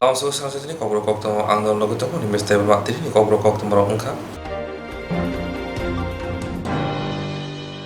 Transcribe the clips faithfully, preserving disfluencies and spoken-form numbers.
Tongso sanjotini kokrok koktwma ang dol logi tongmani mistake ba tini kokrok koktwma rok wngkha.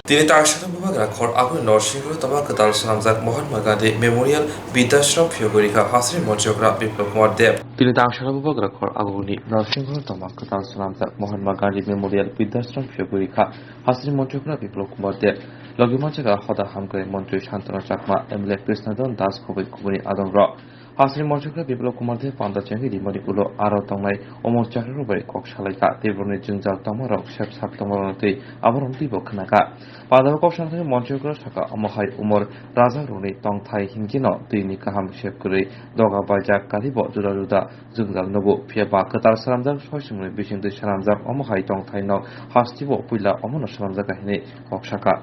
Tini Tangsara bubagra khor aguni Norsingro toma kwtal swnamjak Mahatma Gandhi Memorial Bidashram phiyogwi rikha hasri monchokra Biplab Kumar Deb. Tini Tangsara bubagra khor aguni Norsingro toma kwtal swnamjak Mahatma Gandhi Memorial Bidashram phiyogwi rikha hasri monchokra Biplab Kumar Deb. Logi manchakha hoda hamkrai montri Shantanu Chakma, M L A Krishnadon Das khobwi kubuni adongrok. Hasri monchokra Biplab Kumar Deb panda chengwi rimani ulo aro tongnai omor chakrok bai kok salaikha, tei borokni jwngjal tongmarok sep sap tongmarokno twi aborokno twibo khnakha. Panda o kok sana thangwi monchokra sakha, omo hai umor rajakrokni tongthai hinkhe no twini kaham sep kwrwi doga baijak karibo juda juda jwngjal nugo, phiya ba kwtal swnamjak soichwmni bisingtwi swnamjak omo hai tongthaino hastibo puila omono swnamjakha hinwi kok sakha.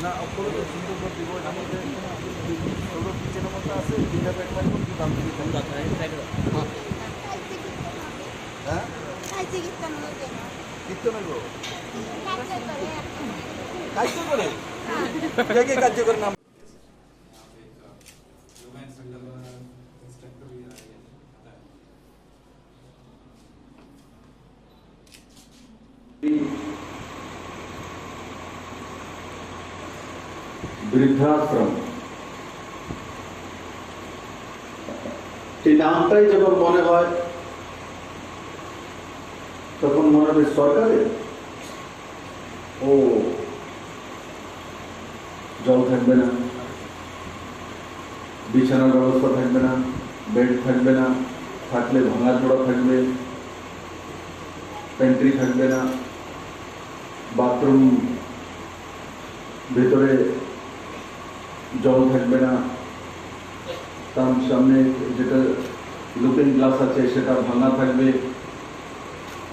না, অকলে তো সুন্দর করে দিব, এর মধ্যে ওগুলো কিচেনের মধ্যে আছে, দুইটা ব্যাগ পাইব, দুটো দাম দিয়ে দিতে হবে। হ্যাঁ? কীর্তন হইব? কার্যকরী? কে কে কার্যকরী নাম? বৃদ্ধাশ্রম। এই নামটাই যখন মনে হয়, তখন মনে হয় সরকারের। ও, জল থাকবে না, বিছানার ব্যবস্থা থাকবে না, বেড থাকবে না, থাকলে ভাঙাচোরা থাকবে, প্যান্ট্রি থাকবে না, বাথরুম ভেতরে জল থাকবে না, তার সামনে যেটা লুকিং গ্লাস আছে সেটা ভাঙা থাকবে।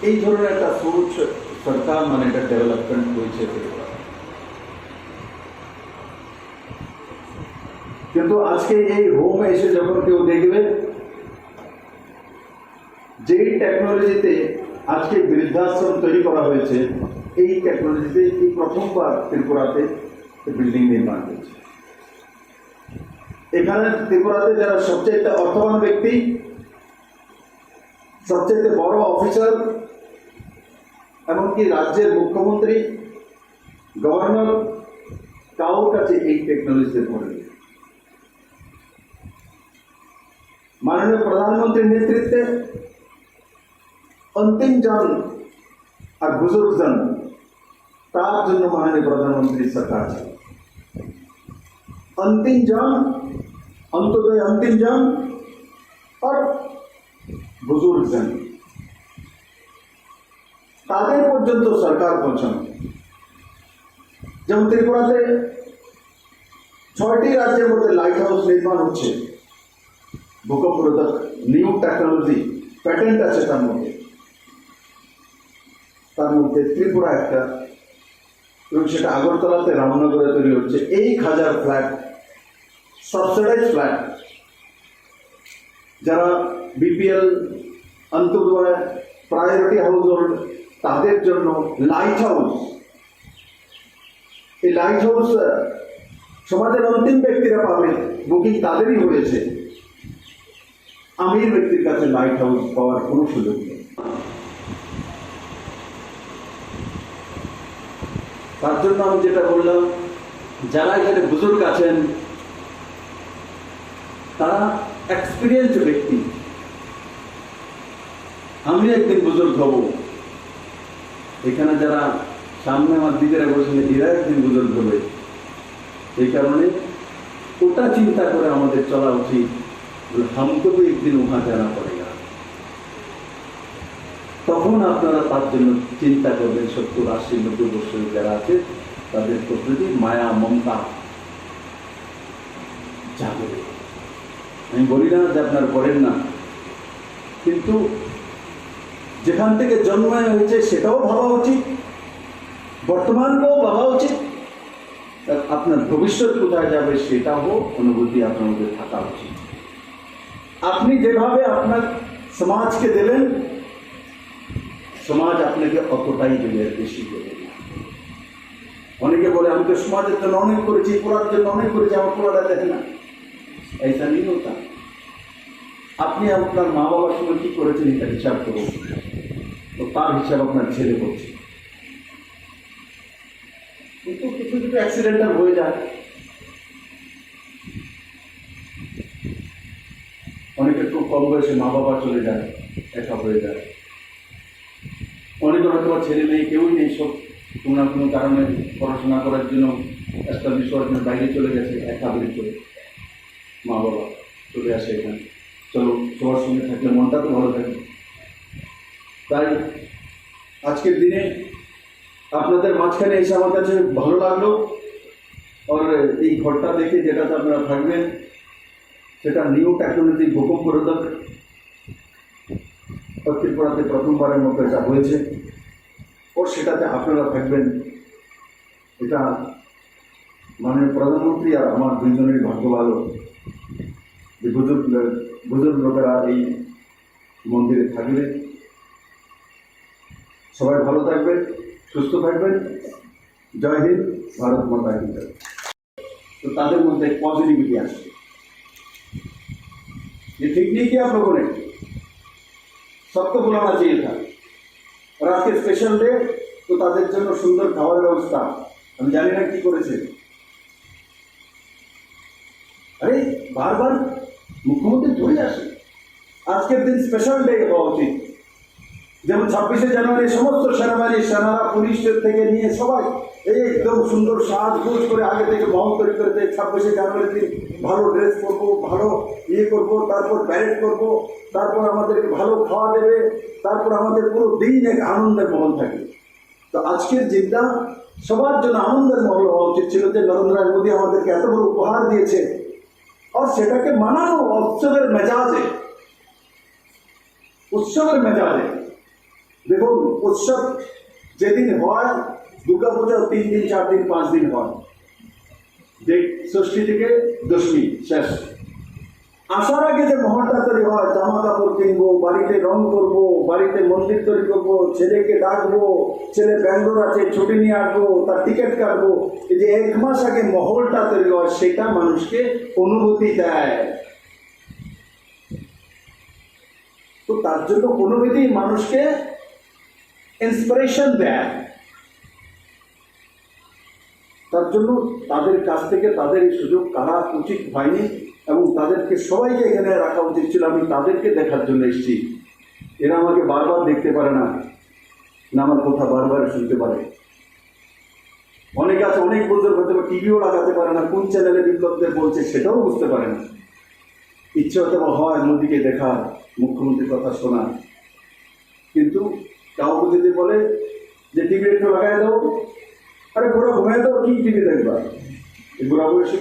এই ধরনের একটা সোচ সরকার, মানে, একটা ডেভেলপমেন্ট হয়েছে ত্রিপুরা। কিন্তু আজকে এই হোমে এসে যখন কেউ দেখবে, যেই টেকনোলজিতে আজকে বৃদ্ধাশ্রম তৈরি করা হয়েছে, এই টেকনোলজিতে এই প্রথমবার ত্রিপুরাতে বিল্ডিং নির্মাণ হয়েছে। এখানে ত্রিপুরাতে যারা সবচেয়ে অর্থবান ব্যক্তি, সবচেয়ে বড় অফিসার, এমনকি রাজ্যের মুখ্যমন্ত্রী, গভর্নর, কারোর কাছে এই টেকনোলজিতে পড়েনি। মাননীয় প্রধানমন্ত্রীর নেতৃত্বে অন্তিম জন আর বুজুর্গ জন, তার জন্য মাননীয় প্রধানমন্ত্রী সরকার চালায়। অন্তিম জন, অন্তত অন্তিম জন আর বুজুর্গ জন, তাদের পর্যন্ত সরকার পৌঁছানো। যেমন ত্রিপুরাতে ছয়টি রাজ্যের মধ্যে লাইট হাউস নির্মাণ হচ্ছে, ভূকম্প রোধক, নিউ টেকনোলজি, প্যাটেন্ট আছে তার মধ্যে। তার মধ্যে ত্রিপুরা একটা, এবং সেটা আগরতলাতে রামনগরে তৈরি হচ্ছে। এক হাজার ফ্ল্যাট, সাবসিডাইজ ফ্ল্যাট, যারা বিপিএল, অন্তোদয়, প্রায়োরিটি হাউস হোল্ড, তাদের জন্য লাইট হাউস। এই লাইট হাউস, আহ, সমাজের অন্তিম ব্যক্তিরা পাবে, বুকিং তাদেরই হয়েছে। আমির ব্যক্তির কাছে লাইট হাউস পাওয়ার কোনো সুযোগ নেই। তার জন্য আমি যেটা বললাম, যারা এখানে বুজুর্গ আছেন, তারা এক্সপিরিয়েন্সড ব্যক্তি। আমি একদিন বুজুর্গ হব, এখানে যারা সামনে আমার দিকেরা বসেন, এরা একদিন বুজুর্গ হবে। এই কারণে ওটা চিন্তা করে আমাদের চলা উচিত, বলে, "হামকো ভি এক দিন ওহাঁ জানা পড়েগা।" তখন আপনারা তার জন্য চিন্তা করবেন, সত্তর, আশি, নব্বই বছরের যারা আছে, তাদের প্রতি মায়া, মমতা জাগবে। আমি বলি না যে আপনারা করেন না, কিন্তু যেখান থেকে জন্ম হয়েছে সেটাও ভাবা উচিত, বর্তমানকেও ভাবা উচিত, আর আপনার ভবিষ্যৎ কোথায় যাবে সেটাও অনুভূতি আপনার মধ্যে থাকা উচিত। আপনি যেভাবে আপনার সমাজকে দেবেন, সমাজ আপনাকে অতটাই দেবে, আর বেশি দেবে না। অনেকে বলে, "আমি তো সমাজের জন্য অনেক করেছি, পোড়ার জন্য অনেক করেছি, আমার পোড়াটা দেখে না।" এইটা নিয়েও তা আপনি আপনার মা বাবার সঙ্গে কি করেছেন, এটা হিসাব করুন। তো তার হিসাব আপনার ছেলে করছে। কিন্তু কিছু কিছু অ্যাক্সিডেন্টাল হয়ে যায়। অনেকের খুব কম বয়সে মা বাবা চলে যায়, একা হয়ে যায়। অনেকের হয়তো বা ছেলে নেই, কেউই নেই, সব কোনো না কোনো কারণে পড়াশোনা করার জন্য, এস্টাবলিশ হওয়ার জন্য বাইরে চলে গেছে, একা বেরিয়ে চলে গেছে। মা বাবা চলে আসে এখানে। চলো, সবার সঙ্গে থাকলে মনটা তো ভালো থাকে। তাই আজকের দিনে আপনাদের মাঝখানে এসে আমার কাছে ভালো লাগলো। আর এই ঘরটা দেখে যেটাতে আপনারা থাকবেন, সেটা নিউ টেকনোলজি, ভূকম্প রোধক, ত্রিপুরাতে প্রথমবারের মতো এটা হয়েছে। ও সেটাতে আপনারা থাকবেন, এটা মাননীয় প্রধানমন্ত্রী আর আমার দুইজনের ভাগ্য ভালো যে বুজুর্গ, বুজুর্গ লোকেরা এই মন্দিরে থাকবে। সবাই ভালো থাকবেন, সুস্থ থাকবেন। জয় হিন্দ, ভারত মাতা কি জয়। তো তাদের মধ্যে পজিটিভিটি আসবে, যে ঠিক নেই কি আপনার, सबको बुलाना चाहिए था। আর আজকে স্পেশাল ডে, তো তাদের জন্য সুন্দর খাওয়ার ব্যবস্থা। আমি জানি না কি করেছে। আরে, বারবার মুখ্যমন্ত্রী ধরে আসে, আজকের দিন স্পেশাল ডে হওয়া উচিত। যেমন ছাব্বিশে জানুয়ারি সমস্ত সেনাবাহিনী, সেনারা, পুলিশ থেকে নিয়ে সবাই এই একদম সুন্দর সাজগোজ করে আগে থেকে মহল তৈরি করে দেয়। ছাব্বিশে জানুয়ারির দিন ভালো ড্রেস পরবো, ভালো ইয়ে করবো, তারপর প্যারেড করবো, তারপর আমাদেরকে ভালো খাওয়া দেবে, তারপর আমাদের পুরো দিন এক আনন্দের মহল থাকে। তো আজকের দিনটা সবার জন্য আনন্দের মহল হওয়া উচিত ছিল, যে নরেন্দ্র মোদী আমাদেরকে এত বড় উপহার দিয়েছে। আর সেটাকে মানানো উৎসবের মেজাজে, উৎসবের মেজাজে। দেখুন, উৎসব যেদিন হয়, দুর্গাপূজা তিন দিন, চার দিন, পাঁচ দিন হয়, যে ষষ্ঠী থেকে দশমী শেষ। আসার আগে যে মহলটা তৈরি হয়, জামা কাপড় কিনবো, বাড়িতে রং করবো, বাড়িতে মন্দির তৈরি করবো, ছেলেকে ডাকবো, ছেলে ব্যাঙ্গালোর আছে, ছুটি নিয়ে আসবো, তার টিকিট কাটবো, এই যে এক মাস আগে মহলটা তৈরি হয়, সেটা মানুষকে অনুভূতি দেয়। তো তার জন্য অনুভূতি মানুষকে ইন্সপিরেশন দেয়। তার জন্য তাদের কাছ থেকে তাদের এই সুযোগ কাড়া উচিত হয়নি এবং তাদেরকে সবাইকে এখানে রাখা উচিত ছিল। আমি তাদেরকে দেখার জন্য এসেছি। এরা আমাকে বারবার দেখতে পারে না, না আমার কথা বারবার শুনতে পারে। অনেকে আছে, অনেক বছর হয়তো টিভিও লাগাতে পারে না, কোন চ্যানেলে বিপ্লব দেব বলছে সেটাও বুঝতে পারে না। ইচ্ছে হয়তো বা হয় মোদিকে দেখার, মুখ্যমন্ত্রীর কথা শোনার, কিন্তু কাউকে যদি বলে যে টিভি একটু লাগাই দাও, আরে বুড়া ঘুমাই দাও, কি টিভি দেখবা এই বুড়া বয়সে?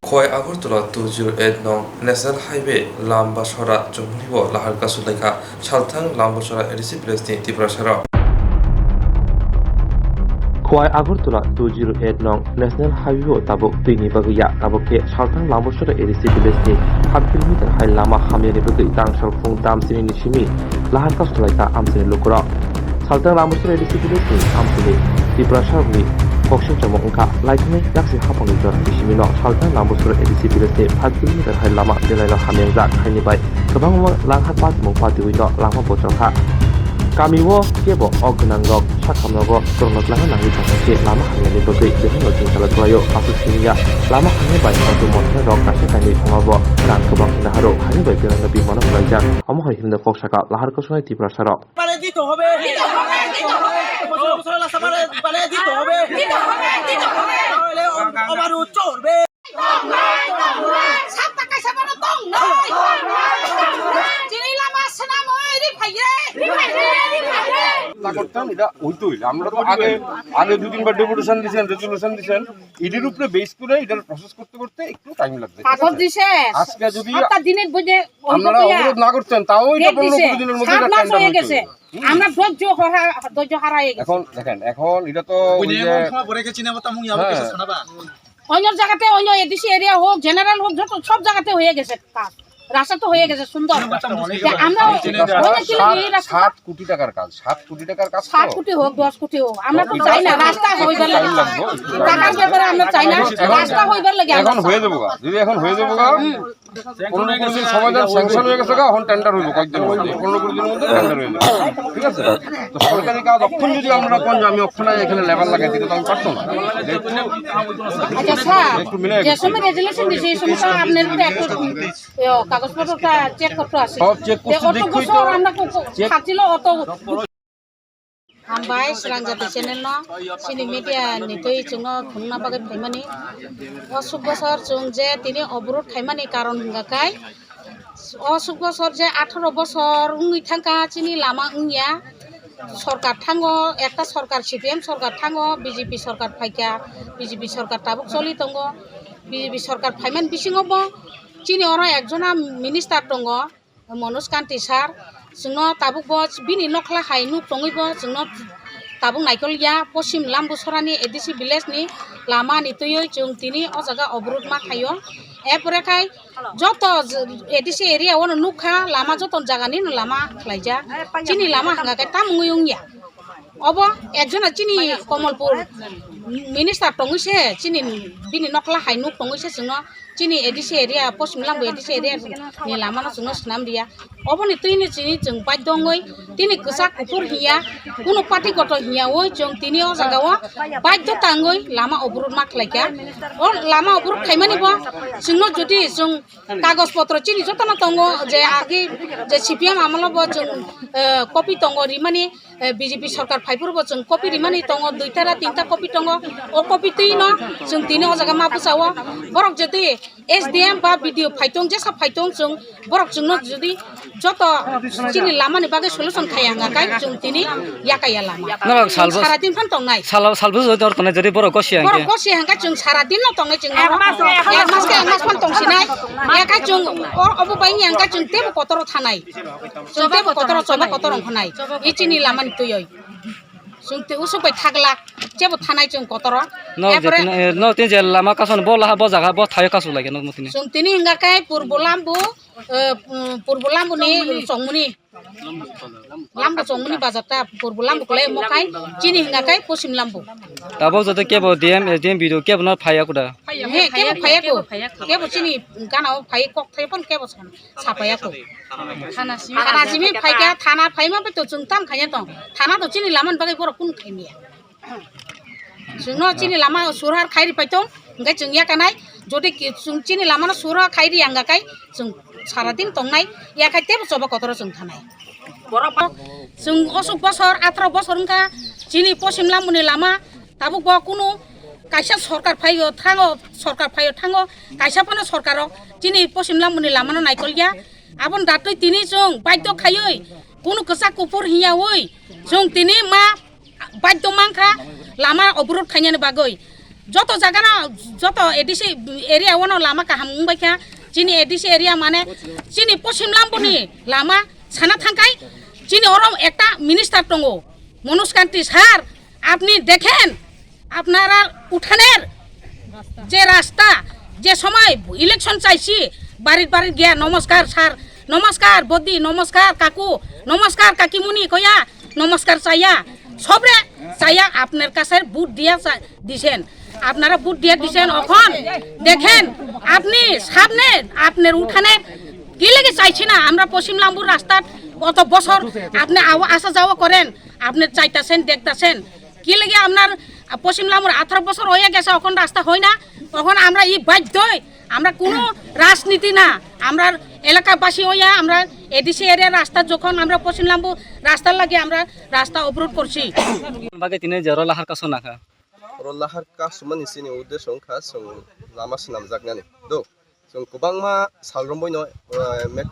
Khowai Agartala two zero eight nong National Highway Lambasora chumui o lahar kasu laikha. Salthang Lambasora A D C village ni Tiprasa rok. Khowai Agartala two zero eight nong National Highway o tabuk twi ni bagwi ya, tabuk khe Salthang Lambasora A D C village ni half kilometer hai lama hamya ni bagwi tang salphung dam chini ni simi lahar kasu laikha amchini lukurok. Salthang Lambasora A D C village ni amchini Tiprasa rok ni koksing chamo wngkha laithani yaksi hapang ni jora ni simi no Salthang Lambasora A D C village ni five kilometer hai lama belai no hamya jak hai ni bai kwbangma langha patmung patiwi no lama bochorkha. Kami o kebo o gwnang rok sakhamrogo kwrwngno twlangna nangwi tongkha khe lama hamyani bagwi bihikno chingchala kwlaio. Aswk simi ya lama hamya bai auto mothai rok kaisa kainwi thangma bo rang kwbang hwnwi naharw, haini bai bihikno bimano kwlaijak. Omo hai hwnwi kok sakha lahar kwswngnai Tiprasa rok. মানে দিতে হবে। দিতে হবে, দিতে হবে। বছরে বছরে লাসা মানে, মানে দিতে হবে। দিতে হবে, দিতে হবে। তাহলে অ-, অবারও চলবে। তা করতাম, এটা হইতো হইলে। আমরা তো আগে, আগে দু তিনবার ডেপুটেশন দিছেন, রেজুলেশন দিছেন, ইডির উপরে বেস করে এটার প্রসেস করতে করতে একটু টাইম লাগবে, ঠিক কাগজ আছে? দিছে। আজকে যদি সাতটা দিনের মধ্যে ওই আপনারা কপিয়া অবরোধ না করতেন, তাও এটা ডেট পনেরো দিছে। কুড়ি দিনের মধ্যে সাত এটা মাস টেন্ডার হয়ে হইতো গেছে। হইতো। হুম। আমরা ধৈর্য হারা, ধৈর্য হারা হয়ে গেছে। এখন দেখেন, এখন এটা তো ওই ওই যে যে এমন সময় পড়ে গেছি না, বাতাম, উনি আবার হ্যাঁ। কিছু শোনাবা। অন্য জায়গাতে, অন্য এডিসি এরিয়া হোক, জেনারেল হোক, যত সব জায়গাতে হয়ে গেছে কাজ। রাস্তা তো হয়ে গেছে সুন্দর। সুন্দর একটা মনে যে হয়। আমরা এটা অনেক কিছু সাত, এই রাস্তা সাত কোটি টাকার কাজ, সাত কোটি টাকার কাজ তো। সাত কোটি হোক, দশ কোটি হোক, আমরা তো চাই না রাস্তা হইবার টাইম লাগে। লাগবে। টাকার ব্যাপারে আমরা চাই না, এখন, রাস্তা হইবার লাগে আমরা এখন চাই। হয়ে যাবো গা। যদি এখন হয়ে যাবো গা, হুম। পনেরো কুড়ি দিন সময় দেন, স্যাংশন হয়ে গেছে গা, এখন টেন্ডার হইবো কয়েকদিনের মধ্যে, পনেরো কুড়ি দিনের মধ্যে টেন্ডার হয়ে যাবে, ঠিক আছে? তো সরকারি কাজ অক্ষণ যদি আমরা কোন যে আমি অক্ষণে এখানে লেবার লাগাই দিতে তো আমি পারতাম না। যেহেতু আচ্ছা স্যার, একটু মিলে যে সময় রেজুলেশন দিছে, এই সময় তো আপনার তো একটু, ইয়ো, কাগজপত্রটা চেক করতে আসে। সব চেক করতে অত দেখেই তো বছর আমরা কো-, কো-, চেক থাকছিল অত। Hambai, Srangjati channel no, chini media ni twi chwngno thumna bagwi phaimani. O suk bosor chwng je tini obrut khaimani karon hwnga kai, o suk bosor je atharo bosor wngwi thangkha chini lama wngya. Sorkar thango, ekta sorkar C P M sorkar thango, B J P sorkar phaikha, B J P sorkar tabuk choli tongo. B J P sorkar phaimani bisingo bo chini oro ekjona minister tongo. Manoj Kanti sir, chwngno tabuk bo bini nokhla hai nuk tongwi bo chwngno tabuk naikol ya, Poschim Lambu Sorani A D C village ni lama ni twiwi chwng tini o jaga obrut ma khaio. Epore khai joto j-, A D C area o no nukha, lama joto jaga ni no lama khlaijak. Chini lama hwnga khe tamungwi wngya. Obo ekjona chini Komolpur minister tongwi se, chini bini nokhla hai nuk tongwi se chwngno chini A D C area, Poschim Lambu A D C area ni lama no chwngno swnam riya. Oboni twini chini chwng baidho wngwi tini kwchak kuphur hiya, kunu party kotor hiya oi chwng tini o jaga o baidho tangwi lama obrut ma khlaikha. O lama obrut khaimani bo chwngno jodi chwng kagoj potro chini jotono tongo je agi je C P M amolo bo chwng, eh, copy tongo rimani, eh, B J P sorkar phaiphuru bo chwng copy rimani tongo, duita ra tinta copy tongo. O copy twi no chwng tini o jaga ma bwsao borok jodi S D M ba B D O phaitong, jesa phaitong chwng borok chwngno jodi joto chini lamani bagwi solution khaya hwnga kai chwng tini yakaya lama. Norok salbo sara din phan tongnai. Salo, salbo jodi dor tongnai, jodi borok gosi hangke. Borok gosi hangka chwng sara din no tongnai chwng. Ek mas, ek mas khe ek mas phan tongsinai. Yakai chwng o, obo bai ni hangka chwng tebo kotoro thanai. Chwng tebo kotoro, choba kotoro wngkhanai. I chini lamani twiwi. Chwng te usuk bai thaglak, chebo thanai chwng kotoro. No, je tini, eh, no, tini je lama kason bo laha bo jaga bo thaio kasu lagi no tini. Chwng tini hwnga kai Purbo Lambu, eh, mm, Purbo Lambu ni Chongmuni. Lambu Chongmuni bazar ta Purbo Lambu kole mo kai chini hwnga kai Poschim Lambu. Tabok joto kebo D M, S D M B D O kebo no phaiya kuda. He, kebo phaiya ko. Kebo chini gana o phai kok thai pon kebo san. Sapaya ko. Thana simi. Thana simi phaikha, thana phaima bai to chwng tam khanya tong. Thana to chini laman bagwi borok kun khaimya. Chwngno chini lama surhar khairi paitong, hingke chwng yakanai, jodi ki chwng chini lamano surhar khairi yangga kai, chwng sara din tongnai, yakai tebo choba kotoro chwng thanai. Borok chwng osuk bosor, atharo bosor wngkha, chini Poschim Lambuni lama, tabuk bo kunu kaisa sorkar phaio thango, sorkar phaio thango, kaisa phano sorkar rok chini Poschim Lambuni lamano naikol ya. Aboni datwi tini chwng baidhyo khaiwi kunu kwchak kuphur hiyawi chwng tini ma baidhyo mankha lama oborod khainani bagwi. Joto jagano, joto A D C area ono lama kaham wngbaikha. Chini A D C area mane chini Poschim Lambuni lama sana thangkhai chini oro ekta minister tongo, Manoj Kanti sir, apni dekhen, apnara uthaner je rasta, je somoy election chaisi, barit barit giya, "Nomoskar sir, nomoskar bodi, nomoskar kaku, nomoskar kakimuni koya, nomoskar chaya, sobre chaya, apner kaser vote diya cha-, disen, apnara vote diya disen, okhon dekhen, apni samne, apner uthaner ki lage chaisi na, amra Poschim Lambur rasta oto bosor apni awa asa jawa koren, apner chaitasen, dektasen, ki lage amnar Poschim Lambur atharo bosor oya gese, okhon rasta hoi na, okhon amra i baidhoi, amra kuno rajniti na, amra elaka basi oya, amra A D C area rasta jokhon amra Poschim Lambu rasta lage amra rasta oborod korsi. Bagwi tini jero lahar kaso nakha. Oro lahar kasumani chini uddesho wngkha chwng lama swnamjaknani. Do. Chwng kwbangma sal romwi no, eh, me-,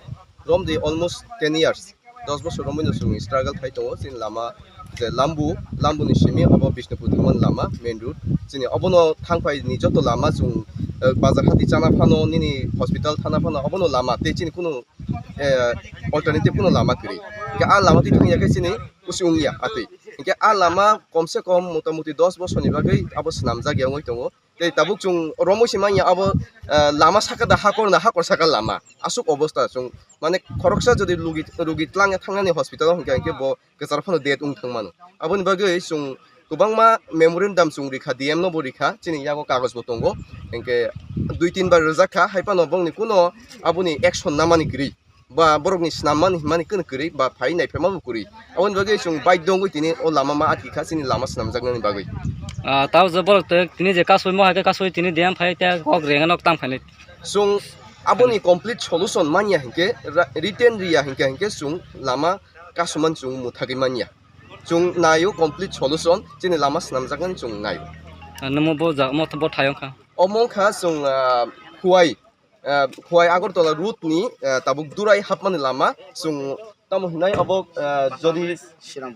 romdi almost ten years, dos bosor romwi no chwng struggle khai tongo. Chini lama je Lambu, Lambu ni simi abo Bishnupur thangmani lama, main road. Chini obono thangphai ni joto lama chwng, eh, bazar hati chana phano, nini hospital thana phano obono lama tei chini kunu, eh, alternative kunu lama kwrwi. Hwnkhe a lama twi thangya khe chini kusi wngya atwi. Hwnkhe a lama komse kom motamuti dos bosor ni bagwi abo swnamjak ya wngwi tongo. Tei tabuk chwng romwi se manya abo, ah, lama saka da hakor na, hakor saka lama. Aswk obostha chwng, mane, khoroksa jodi lugi, rugi twlangya thangnani hospital o hwnkhe, hwnkhe bo kwchar phano death wng thang mano. Aboni bagwi chwng kwbangma memorandum chwng rikha, D M no bo rikha, chini yago kagoj bo tongo. Hwnkhe dui tin bar rwjak kha, hai phano bongni kuno aboni action namani kwrwi. Ba borokni snam mani himani kwrwi kwrwi ba phai naiphema bo kwrwi. Aboni bagwi chwng baidhyo wngwi tini o lama ma atkha chini lama swnamjaknani bagwi. Ah, tao je borok te tini je kasui mo hai khe kasui tini D M phai te kok reng nok tang phani. Chwng aboni complete solution manya hinkhe ra-, written riya hinkhe hinkhe chwng lama kasumani chwng mwthagwi manya. Chwng naio complete solution chini lama swnamjaknani chwng naio. Ah, nungmo bo ja-, mo bo thayong kha. Omo wngkha chwng, ah, Khowai ah, Khowai Agartala road ni, ah, tabuk Durai hapmani lama chwng tamo hinai abo, ah, jodi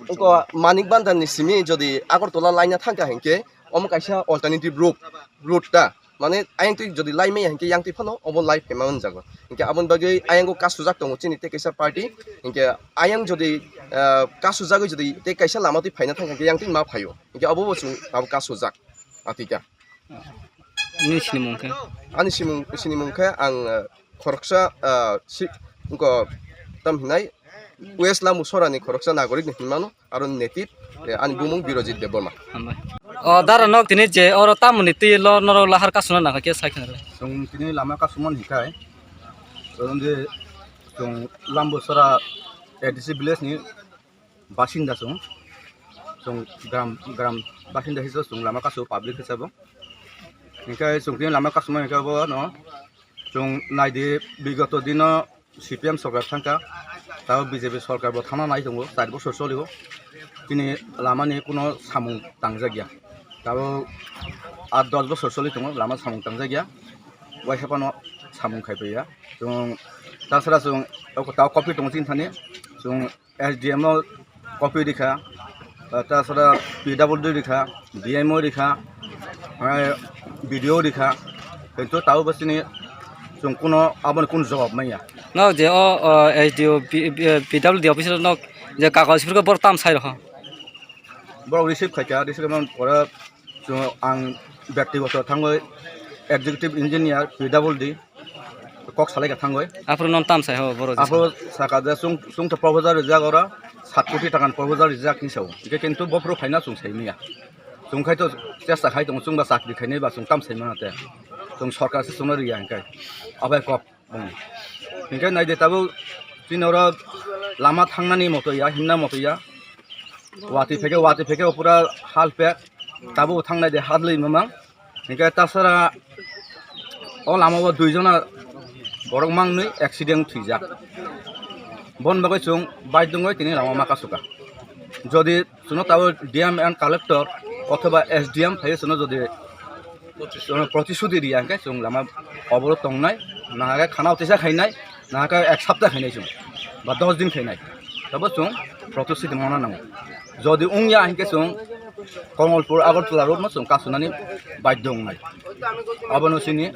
wngkha Manik Bhandar ni simi jodi Agartala laina thangkha hinkhe omo kaisa alternative route, route ta. Mane ayang twi jodi lai maya hinkhe yang twi phano obo lai phaima manjago. Hinkhe aboni bagwi ayang o kasujak tongo chini tei kaisa party. Hinkhe ayang jodi, ah, kasujagwi jodi tei kaisa lama twi phaina thangkha hinkhe yang twi ma phaio. Hinkhe abo bo chwng abo kasujak. Atika. Nini sinimung khe? Ani simung, sinimung khe ang, eh, khoroksa, eh, si, wngkha tam hinai West Lambu Sorani khoroksa nagorik ni hinmano, aro native, eh, ani bumung Birojit Debbarma. Hambai. O dara nok tini je oro tamoni twi lo norok lahar kasuna nangkha khe sai khna rw. Chwng tini lama kasumani hinkhe, chwng je chwng Lambu Sora A D C village ni basinda chwng, chwng gram, gram basinda hiso chwng lama kasu public hisabe. Hinkhe chwng tini lama kasuma hinkhe bo no chwng naidi bigoto dino C P M sorkar thangkha, tabo B J P sorkar bo thangna nai tongo, char bosor solio. Tini lamani kuno samung tangjakya, tabo aa dos bosor soli tongo lama samung tangjakya, waisa phano samung khaipaiya. Chwng tasara chwng tabo copy tongo chini thani, chwng S D M o copy rikha, ah, ta sara P W D rikha, D M o rikha, ah, B D O rikha, kintu tabo bwsini chwng kuno aboni kuno jawab manya. No je o, o, S D O, P-, P-, P W D officer no je kagoj phirkhe bor tam sai rokha. Borok receive khaikha, receive khaimani pore chwng ang byaktigoto thangwi executive engineer P W D kok salai ka thangwi. Aphuru non tam sai ho borok jesa. Aphuru saka je chwng, chwng to proposal rijak oro sat koti taka ni proposal rijak hinwi sao. Hingke kintu bophuru phaina chwng sai manya. Chwng khai to chesta khai tongo chwng ba chakri khainai ba chwng tam sai manya te. Chwng sorkar se chwngno riya hingke. Abai kok bung. Hingke naidi tabuk chini oro lama thangnani moto ya, himna moto ya. Watwi pheke, watwi pheke o pura hal pek. Tabuk thangnai de hal lwi mamang. Hingke tasara o lama o dui jona borok mangnwi accident thwijak. Bon bagwi chwng baidhwngwi tini lama ma kasuka. Jodi chwngno tabuk D M and collector othoba S D M phaiwi chwngno jodi chwngno protishruti riya hingke chwng lama oborot tongnai, nahakhe khana utisa khainai, nahakhe ek sapta khainai chwng ba dos din khainai. Tabo chwng protishruti mangna nango. Jodi wngya hingke chwng Kamalpur Agartala road no chwng kasunani baidhwng wngnai. Abono chini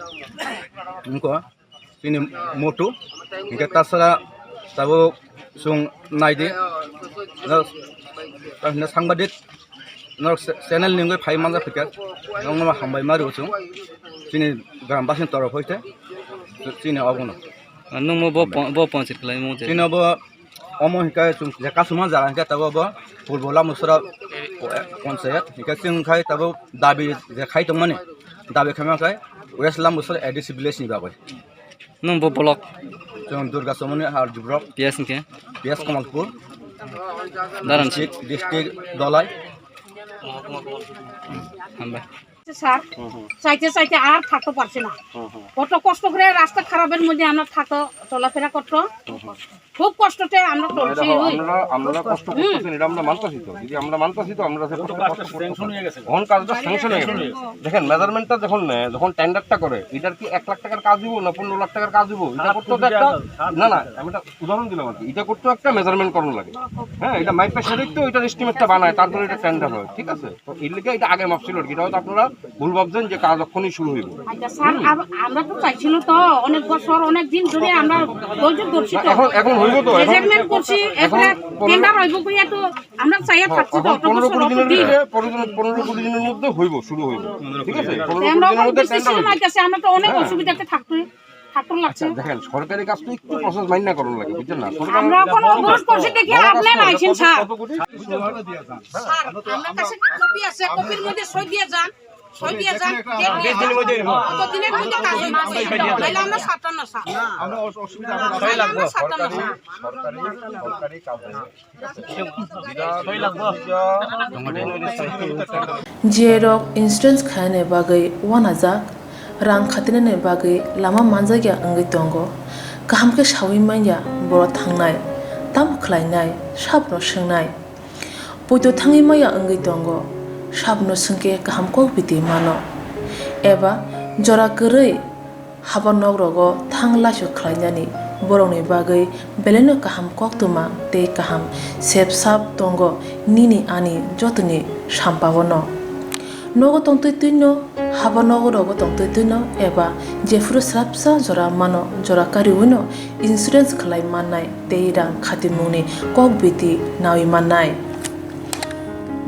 wngkha chini moto, hingke tasara tabuk chwng naidi, no, no sangbadik, no channel ni wngwi phai manjak kha, no hambai ma rw chwng chini gram basing torok hoite chini obono. Nungmo bo pon-, bo ponchit khlai mo je. Chini obo Omo hingke chwng je kasuma jaga hingke tabuk bo Purbo Lambuchara ponchayat hingke chwng khai tabuk dabi je khai tongmani dabi khaima khai West Lambuchara A D C village ni bagwi. Nung bo block? Chwng Durga Chomoni R D block. P S hingke? P S Kamalpur. Daran district, district Dolai. Hambai. Sir, হুম, হুম। চাইতে চাইতে আর থাকতে পারছি না। হুম, হুম। কত কষ্ট করে রাস্তা খারাপের মধ্যে আমরা থাকতো, চলাফেরা করতো। হুম, হুম। খুব কষ্টতে আমরা না, চলছি, দেখো, ওই। আপনারা, আপনারা কষ্ট হুম। করতেছেন, এটা আমরা মানতাছি তো। যদি আমরা মানতাছি তো, আমরা যে কষ্ট, কষ্ট করতেছেন। এখন কাজটা sanction হয়ে গেছে। দেখেন, measurement টা যখন নেয়, যখন tender টা করে, এটার কি এক লাখ টাকার কাজ হইব না পনেরো লাখ টাকার কাজ হইব? এটা করতে তো একটা, না, না, আমি এটা উদাহরণ দিলাম আর কি। এটা করতে একটা measurement করানো লাগে। হ্যাঁ, এটা মাইপা সেটাই তো এটার estimate টা বানায়, তারপরে এটা tender হয়, ঠিক আছে? তো এর লিগে এটা আগে মাপছিল আর কি, এটা হয়তো আপনারা ভুল ভাবছেন যে কাজ এখনই শুরু হইব। আচ্ছা স্যার, আম-, আমরা তো চাইছিল তো অনেক বছর, অনেক দিন ধরে আমরা ধৈর্য ধরছি না, তো। এখন, এখন হইব তো, এখন measurement করছি, এখন এরপরে পনেরো tender হইব কইয়া তো আমরা চাইয়া হ্যাঁ, থাকছি তো, এখন অত পনেরো বছর কুড়ি অত দিনের দিন। ভিতরে, পনেরো, পনেরো কুড়ি দিনের মধ্যে হইব, শুরু হইব, ঠিক আছে? তো পনেরো কুড়ি আমরা দিনের অনেক মধ্যে tender decision হইব। আইতাছে, আমরা তো অনেক হ্যাঁ। অসুবিধাতে থাকতে, থাকতে লাগছে। আচ্ছা, দেখেন, সরকারি কাজ তো একটু process মাইনা করানো লাগে, বুঝছেন না? সরকার আমরা এখন অনুরোধ করছি, দেখি বড় কাজ আপনি তো, আইছেন স্যার। কত কোটি? স্যার, আপনার কাছে একটা কপি আছে, কপির মধ্যে সই দিয়ে যান, সই দিয়ে যান, date দিয়ে যান। কত দিনের মধ্যে কাজ হইব? তাহলে আমরা সাতান্ন সাল। আমরা অস-, অসুবিধা আমরা সাতান্ন সাল। সরকারি, সরকারি কাজ হইব। J rok insurance khainani bagwi uanajak, rang khatinani bagwi lama manjakya wngwi tongo. Kaham khe saui manya borok thangnai, tamo khlainai, sabono swngnai. Poito thangwi maya wngwi tongo, sabono swngkhe kaham kok biti mano. Eba jora kwrwi haba nok rogo thang laisu khlainani borokni bagwi belaino kaham koktwma tei kaham sep sap tongo nini ani jotoni sampao no. Nogo tongtwi twino, haba nogo rogo tongtwi twino eba jephuru swrapsa jora mano, jora kariwino insurance khlai mannai tei rang khatimungni kok biti naui mannai.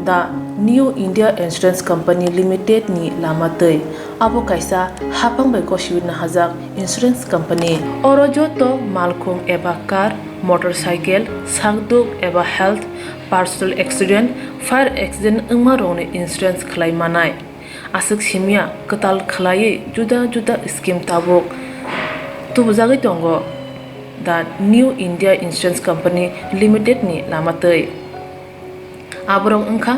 The New India Insurance Company Limited ni lama twi. Abo kaisa hapang bai gosiwi nahajak insurance company. Oro joto malkhung eba car, motorcycle, sakduk eba health, personal accident, fire accident wngma rokni insurance khlai manai. Aswk simya kwtal khlaiwi juda juda scheme tabuk tubujagwi tongo. The New India Insurance Company Limited ni lama twi. Aborok wngkha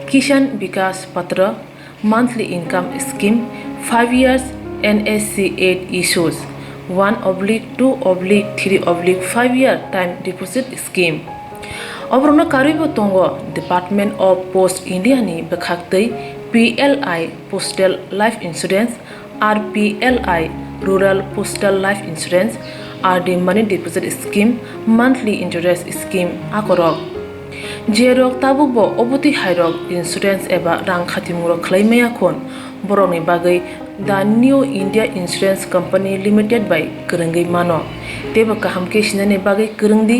Kisan Vikas Patra, monthly income scheme, five years N S C eight issues, one oblique two oblique three oblique five year time deposit scheme. Oborokno karwibo tongo Department of Post India ni bwkhaktwi P L I Postal Life Insurance, R P L I Rural Postal Life Insurance, R D Money Deposit Scheme, Monthly Interest Scheme akorok. Jerok tabukbo obotwi hairok insurance eba rang khatimung rok khlai maya khun, borokni bagwi The New India Insurance Company Limited bai kwrwngwi mano. Teibo kaham khe sinani bagwi kwrwng di.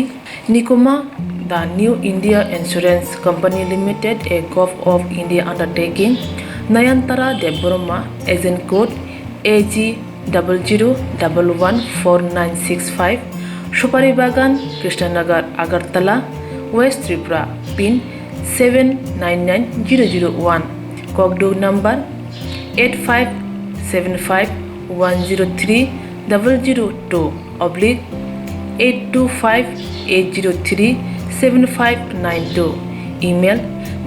Nikuma, The New India Insurance Company Limited, a Govt of India undertaking, Nayantara Debbarma, agent code A G double zero double one four nine six five, Supari Bagan, Krishnanagar, Agartala, West Tripura, pin seven nine nine zero zero one, kokduk number eight five seven five one zero three double zero two oblique eight two five eight zero three seven five nine two, email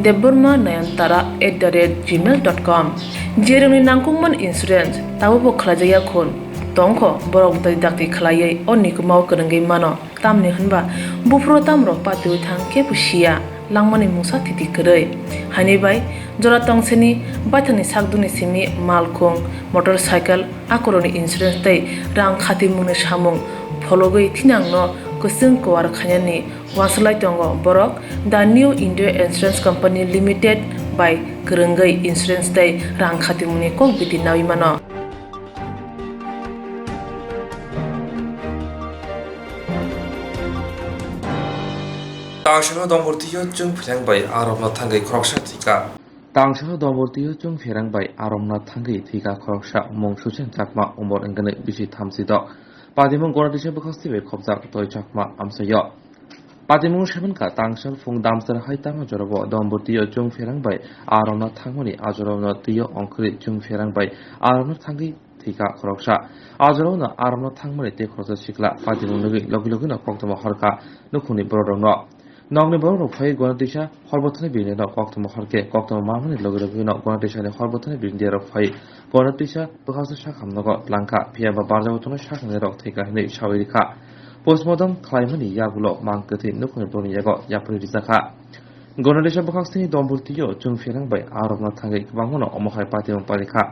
debbarma nayantara at the rate gmail dot com. Jerokni nangkukmani insurance tabukbo khlaijakya khun tongkho, borok dai dakti khlaiwi o nikumao kwrwngwi mano. Tamni hwnba buphuru tamrok patiwi thang kebo siya, langmani mungsa thiti kwrwi. Haini bai jora tongseni baithangni sakdukni simi malkhung, motorcycle, akorokni insurance tei rang khatimungni samung phologwi thinangno kwchwng kuar khainani uansuk lai tongo borok The New India Insurance Company Limited bai kwrwngwi insurance tei rang khatimungni kok biti naui mano. Tangsano Dombortio chwng pherang bai arokno thangwi khoroksa thwikha. Tangsano Dombortio chwng pherang bai arokno thangwi thwikha khoroksa, mung Susen Chakma, umor wngkha bisi thamsi do. Patimung Guwahati se bwkhasti bai khopjak Toi Chakma amsaio. Patimung seven ka tangsal phung damsar hai tamo jorabo Dombortio chwng pherang bai arokno thangmani ajorokno twiyo ongkhorwi chwng pherang bai arokno thangwi thwikha khoroksa. Ajorokno arokno thangmani tei khoroksa sikla patimung nugwi logi logino koktwma horkha nukhungni bororokno. Nokni borok rok phai Gonatisa horbothani birni no koktwma horke koktwma mamani logi logi no Gonatisa ni horbothani birni rok phai Gonatisa bwkhaksa sakham nogo tlangkha, phiya ba barjabo tono sakni rok thwikha hinwi sawi rikha. Postmortem khlaimani yagulo mang kwthwi nukhungni borokni yago yapri rijakha. Gonatisa bwkhaksini dombur twiyo chwng pherang bai arokna thangwi kwbangmano omo hai patimung palikha.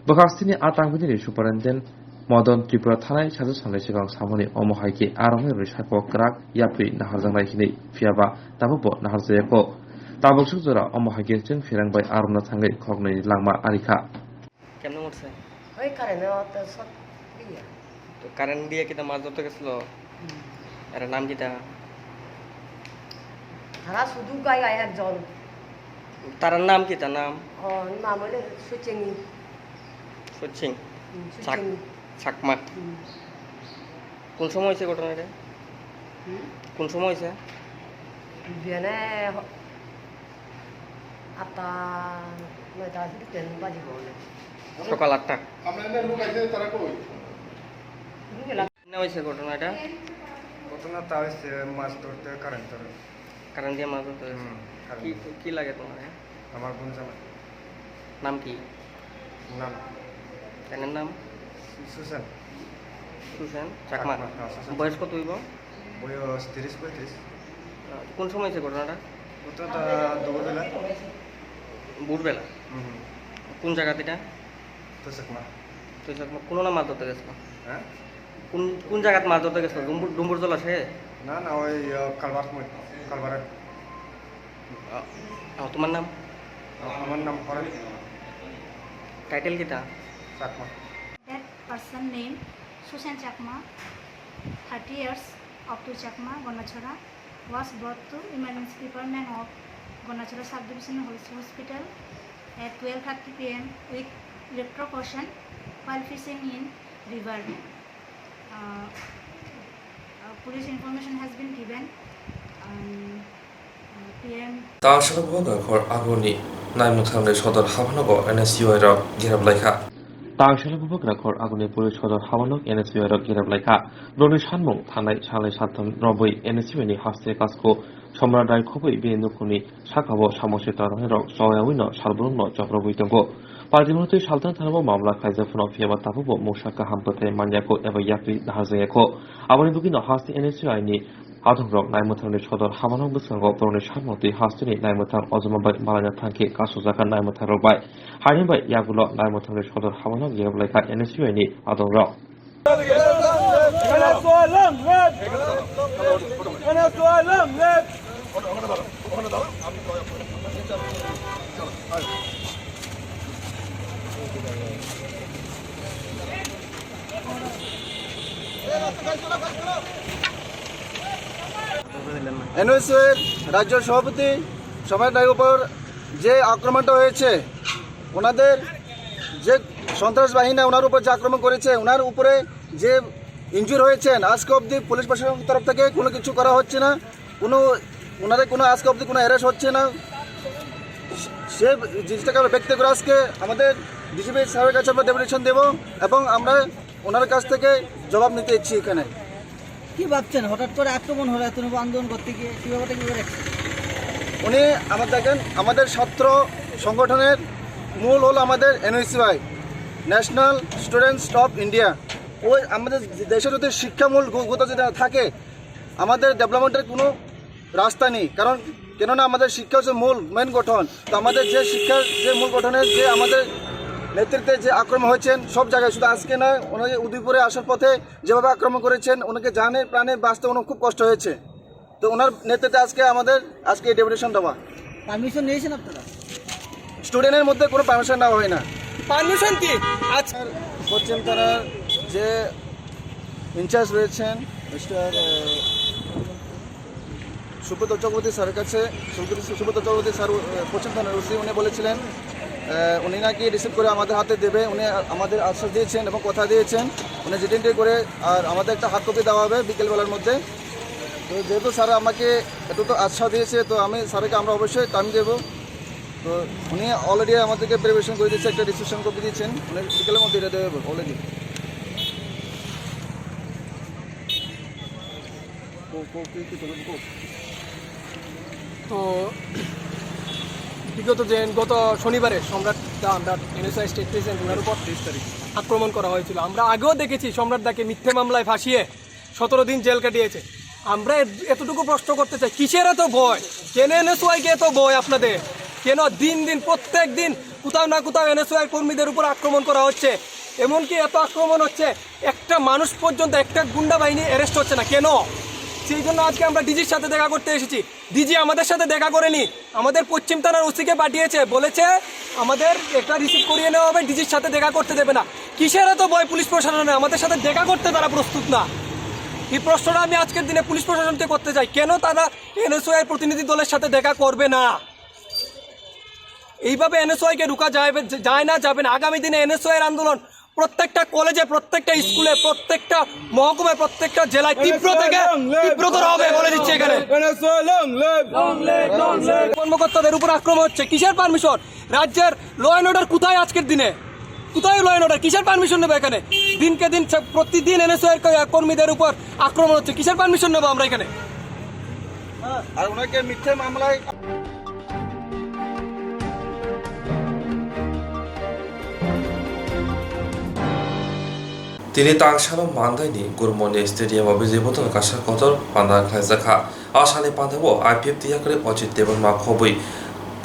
Bwkhaksini a tangwini superintendent Modon Tripura thanai sajak salni swkang samani omo hai khe arokni rwi sako kwrak yapri naharjaknai hinwi, phiyaba tabukbo naharjakya kho. Tabuk swk jora omo hai khe chwng pherang bai arokna thangwi khoknwi langma arikha. কেমনে মরছে? ওই কারেন্টে অত শর্ট দিয়ে। তো কারেন্ট দিয়ে কিতা মাছ ধরতে গেছিল? হুম। এর নাম কিতা? তারা শুধু গায়ে গায়ে একজন। তার নাম কিতা নাম? ও, নাম হইলে সুচিনি। সুচিং? হুম, চাক-, সুচিনি। চাকমা। হুম। কোন সময় হয়েছে ঘটনাটা? হুম? কোন সময় হয়েছে? বিয়ানে হ-, আটটা, নয়টা, ten বাজিব অনেক। সকাল আটটা। আমরা এমনি লোক আইছে, তারা কই? ঢুকে লাগ- না হয়েছে ঘটনাটা? ঘটনাটা হয়েছে মাছ ধরতে কারেন্ট ধরে। কারেন্ট দিয়ে মাছ ধরতে হয়েছে? হুম, কারেন্ট কি, ধরে। কি লাগে তোমার, হ্যাঁ? আমার বোন জামাই। নাম কি? নাম? তাইনের নাম? সুসেন। সুসেন চাকমা। চাকমা, হ্যাঁ, সুসেন। বয়স কত হইব? বয়স তিরিশ পঁয়ত্রিশ। আহ, কোন সময় হয়েছে ঘটনাটা? ঘটনাটা দুপুরবেলা। ভোরবেলা? হুম, হুম। কোন জায়গাতে এটা? তো চাকমা। তো চাকমা, কোন না মাছ ধরতে গেছিল? হ্যাঁ? কোন, কোন জায়গাত মাছ ধরতে গেছিল? ডুম্বুর, ডুম্বুর জলাশয়ে? না, না, ওই, আহ, কালভার্ট মই-, কালভার্টে। আ-, আ, তোমার নাম? আ-, আমার নাম ফরাদ। টাইটেল কিতা? Chakma. That person name Susen Chakma, thirty years, of to Chakma, Gondachora, was brought to emergency department of Gondachora subdivision hos-, hospital at twelve thirty P M with electrocution while fishing in river. Uh, uh, police information has been given and, uh, P M. Tangshalo bubagra khor aguni naimwthangni sodor habanogo N S U I rok gerab laikha. Tangshalo bubagra khor aguni police sodor habanok N S U I rok gerab laikha. Borokni sanmung thanai salai satham robwi N S U I ni haste kasko Somrat Rai khobwi bini nukhungni saka-o samungse tangnai rok choyaui no salbrumno choprogwi tongo. Party mwnwi saltang thanao mamla khaijak phano phiyaba tabukbo mungsa kaham bwthai manya kho eba yapri naharjakya kho. Aboni bwgwino haste N S U I ni adongrok naimwthangni sodor habanok bwskango borokni sakmantwi hasteni naimwthang ojoma bai malaina thangkhe kasujak naimwthang rok bai. Haini bai yagulo naimwthangni sodor habanok yeblaikha N S U I ni adongrok. এনএসইউআইর রাজ্য সভাপতি সম্রাট রায়ের উপর যে আক্রমণটা হয়েছে, ওনাদের যে সন্ত্রাস বাহিনী ওনার উপর যে আক্রমণ করেছে, ওনার উপরে যে ইনজুর হয়েছেন, আজকে অবধি পুলিশ প্রশাসনের তরফ থেকে কোনো কিছু করা হচ্ছে না, কোনো ওনাদের কোনো আজকে অবধি কোনো অ্যারেস্ট হচ্ছে না। সে জিনিসটাকে আমরা ব্যক্ত করে আজকে আমাদের ডিসিপি স্যারের কাছে আমরা ডেপুটেশন দেবো এবং আমরা ওনার কাছ থেকে জবাব নিতে ইচ্ছি এখানে। কি ভাবছেন, হঠাৎ করে আক্রমণ হলো, এত আন্দোলন করতে গিয়ে কি ব্যাপারটা কি করে? উনি আমার দেখেন, আমাদের ছাত্র সংগঠনের মূল হলো আমাদের NSUI, national students of India. ওই আমাদের দেশে যদি শিক্ষা মূল গু-, গুরুত্ব যদি না থাকে, আমাদের ডেভেলপমেন্টের কোনো রাস্তা নেই। কারণ কেননা আমাদের শিক্ষা হচ্ছে মূল, মেন গঠন। তো আমাদের যে শিক্ষার যে মূল গঠনের যে আমাদের নেতৃত্বে যে আক্রমণ হয়েছেন সব জায়গায়, শুধু আজকে নয়, ওনার উদয়পুরে আসার পথে যেভাবে আক্রমণ করেছেন, ওনাকে জানে প্রাণে বাঁচতে ওনার খুব কষ্ট হয়েছে। তো ওনার নেতৃত্বে আজকে আমাদের আজকে এই ডেপুটেশন দেওয়া। পারমিশন নিয়েছেন আপনারা? স্টুডেন্টের মধ্যে কোনো পারমিশন নেওয়া হয় না। পারমিশন কি? আচ্ছা। পশ্চিম থানার যে ইনচার্জ রয়েছেন, মিস্টার, আহ, সুব্রত চক্রবর্তী স্যারের কাছে, সুব্রত, সুব্রত চক্রবর্তী স্যার, আহ, পশ্চিম থানার ওসি, উনি বলেছিলেন, আহ, উনি নাকি রিসিভ করে আমাদের হাতে দেবে। উনি আমাদের আশ্বাস দিয়েছেন এবং কথা দিয়েছেন, উনি জিডিএনটি করে আর আমাদের একটা হার্ড কপি দেওয়া হবে বিকেলবেলার মধ্যে। তো যেহেতু স্যার আমাকে এত তো আশ্বাস দিয়েছে, তো আমি স্যারকে আমরা অবশ্যই টাইম দেবো। তো উনি অলরেডি আমাদেরকে প্রিপারেশন করে দিয়েছে, একটা রেজিস্ট্রেশন কপি দিয়েছেন, উনি বিকেলের মধ্যে এটা দেবে অলরেডি। কো-, কো-, কি, কি করবে? কো-, তো বিগত যে গত শনিবারে সম্রাট দা, আমরা এনএসওআই স্টেট প্রেসিডেন্ট, ওনার উপর আক্রমণ করা হয়েছিল। আমরা আগেও দেখেছি সম্রাট দাকে মিথ্যে মামলায় ফাঁসিয়ে সতেরো দিন জেল কাটিয়েছে। আমরা এ-, এতটুকু প্রশ্ন করতে চাই, কিসের এত ভয়? কেন এনএসওআই কে এত ভয় আপনাদের? কেন দিন দিন, প্রত্যেক দিন কোথাও না কোথাও এনএসওআই কর্মীদের উপর আক্রমণ করা হচ্ছে? এমনকি এত আক্রমণ হচ্ছে, একটা মানুষ পর্যন্ত, একটা গুন্ডা বাহিনী অ্যারেস্ট হচ্ছে না কেন? সেই জন্য আজকে আমরা ডিজির সাথে দেখা করতে এসেছি। ডিজি আমাদের সাথে দেখা করেনি, আমাদের পশ্চিম থানার ওসিকে পাঠিয়েছে, বলেছে আমাদের এটা রিসিভ করিয়ে নেওয়া হবে, ডিজির সাথে দেখা করতে দেবে না। কিসের এত ভয় পুলিশ প্রশাসনে? আমাদের সাথে দেখা করতে তারা প্রস্তুত না। এই প্রশ্নটা আমি আজকের দিনে পুলিশ প্রশাসনকে করতে চাই, কেন তারা এনএসওআই প্রতিনিধি দলের সাথে দেখা করবে না? এইভাবে এনএসওআই কে রুকা যায়, যায় না, যাবে না। আগামী দিনে এনএসওআই এর আন্দোলন প্রত্যেকটা কলেজে, প্রত্যেকটা স্কুলে, প্রত্যেকটা মহকুমায়, প্রত্যেকটা জেলায় তীব্র থেকে তীব্রতর হবে বলে দিচ্ছি এখানে। কর্মকর্তাদের উপর আক্রমণ হচ্ছে, কিসের পারমিশন? রাজ্যের ল অ্যান্ড অর্ডার কোথায় আজকের দিনে? কোথায় ল অ্যান্ড অর্ডার? কিসের পারমিশন নেবে এখানে? দিনকে দিন সব, প্রতিদিন এনএসওআই এর কর্মীদের উপর আক্রমণ হচ্ছে, কিসের পারমিশন নেবো আমরা এখানে? আর ওনাকে মিথ্যে মামলায় Tini tangsano mandaini Gurmoni Stadium o bijai bodol kaisa kotor panda khlaijakha. A salni pandao I P F T yakarwi Ajit Debbarma khobwi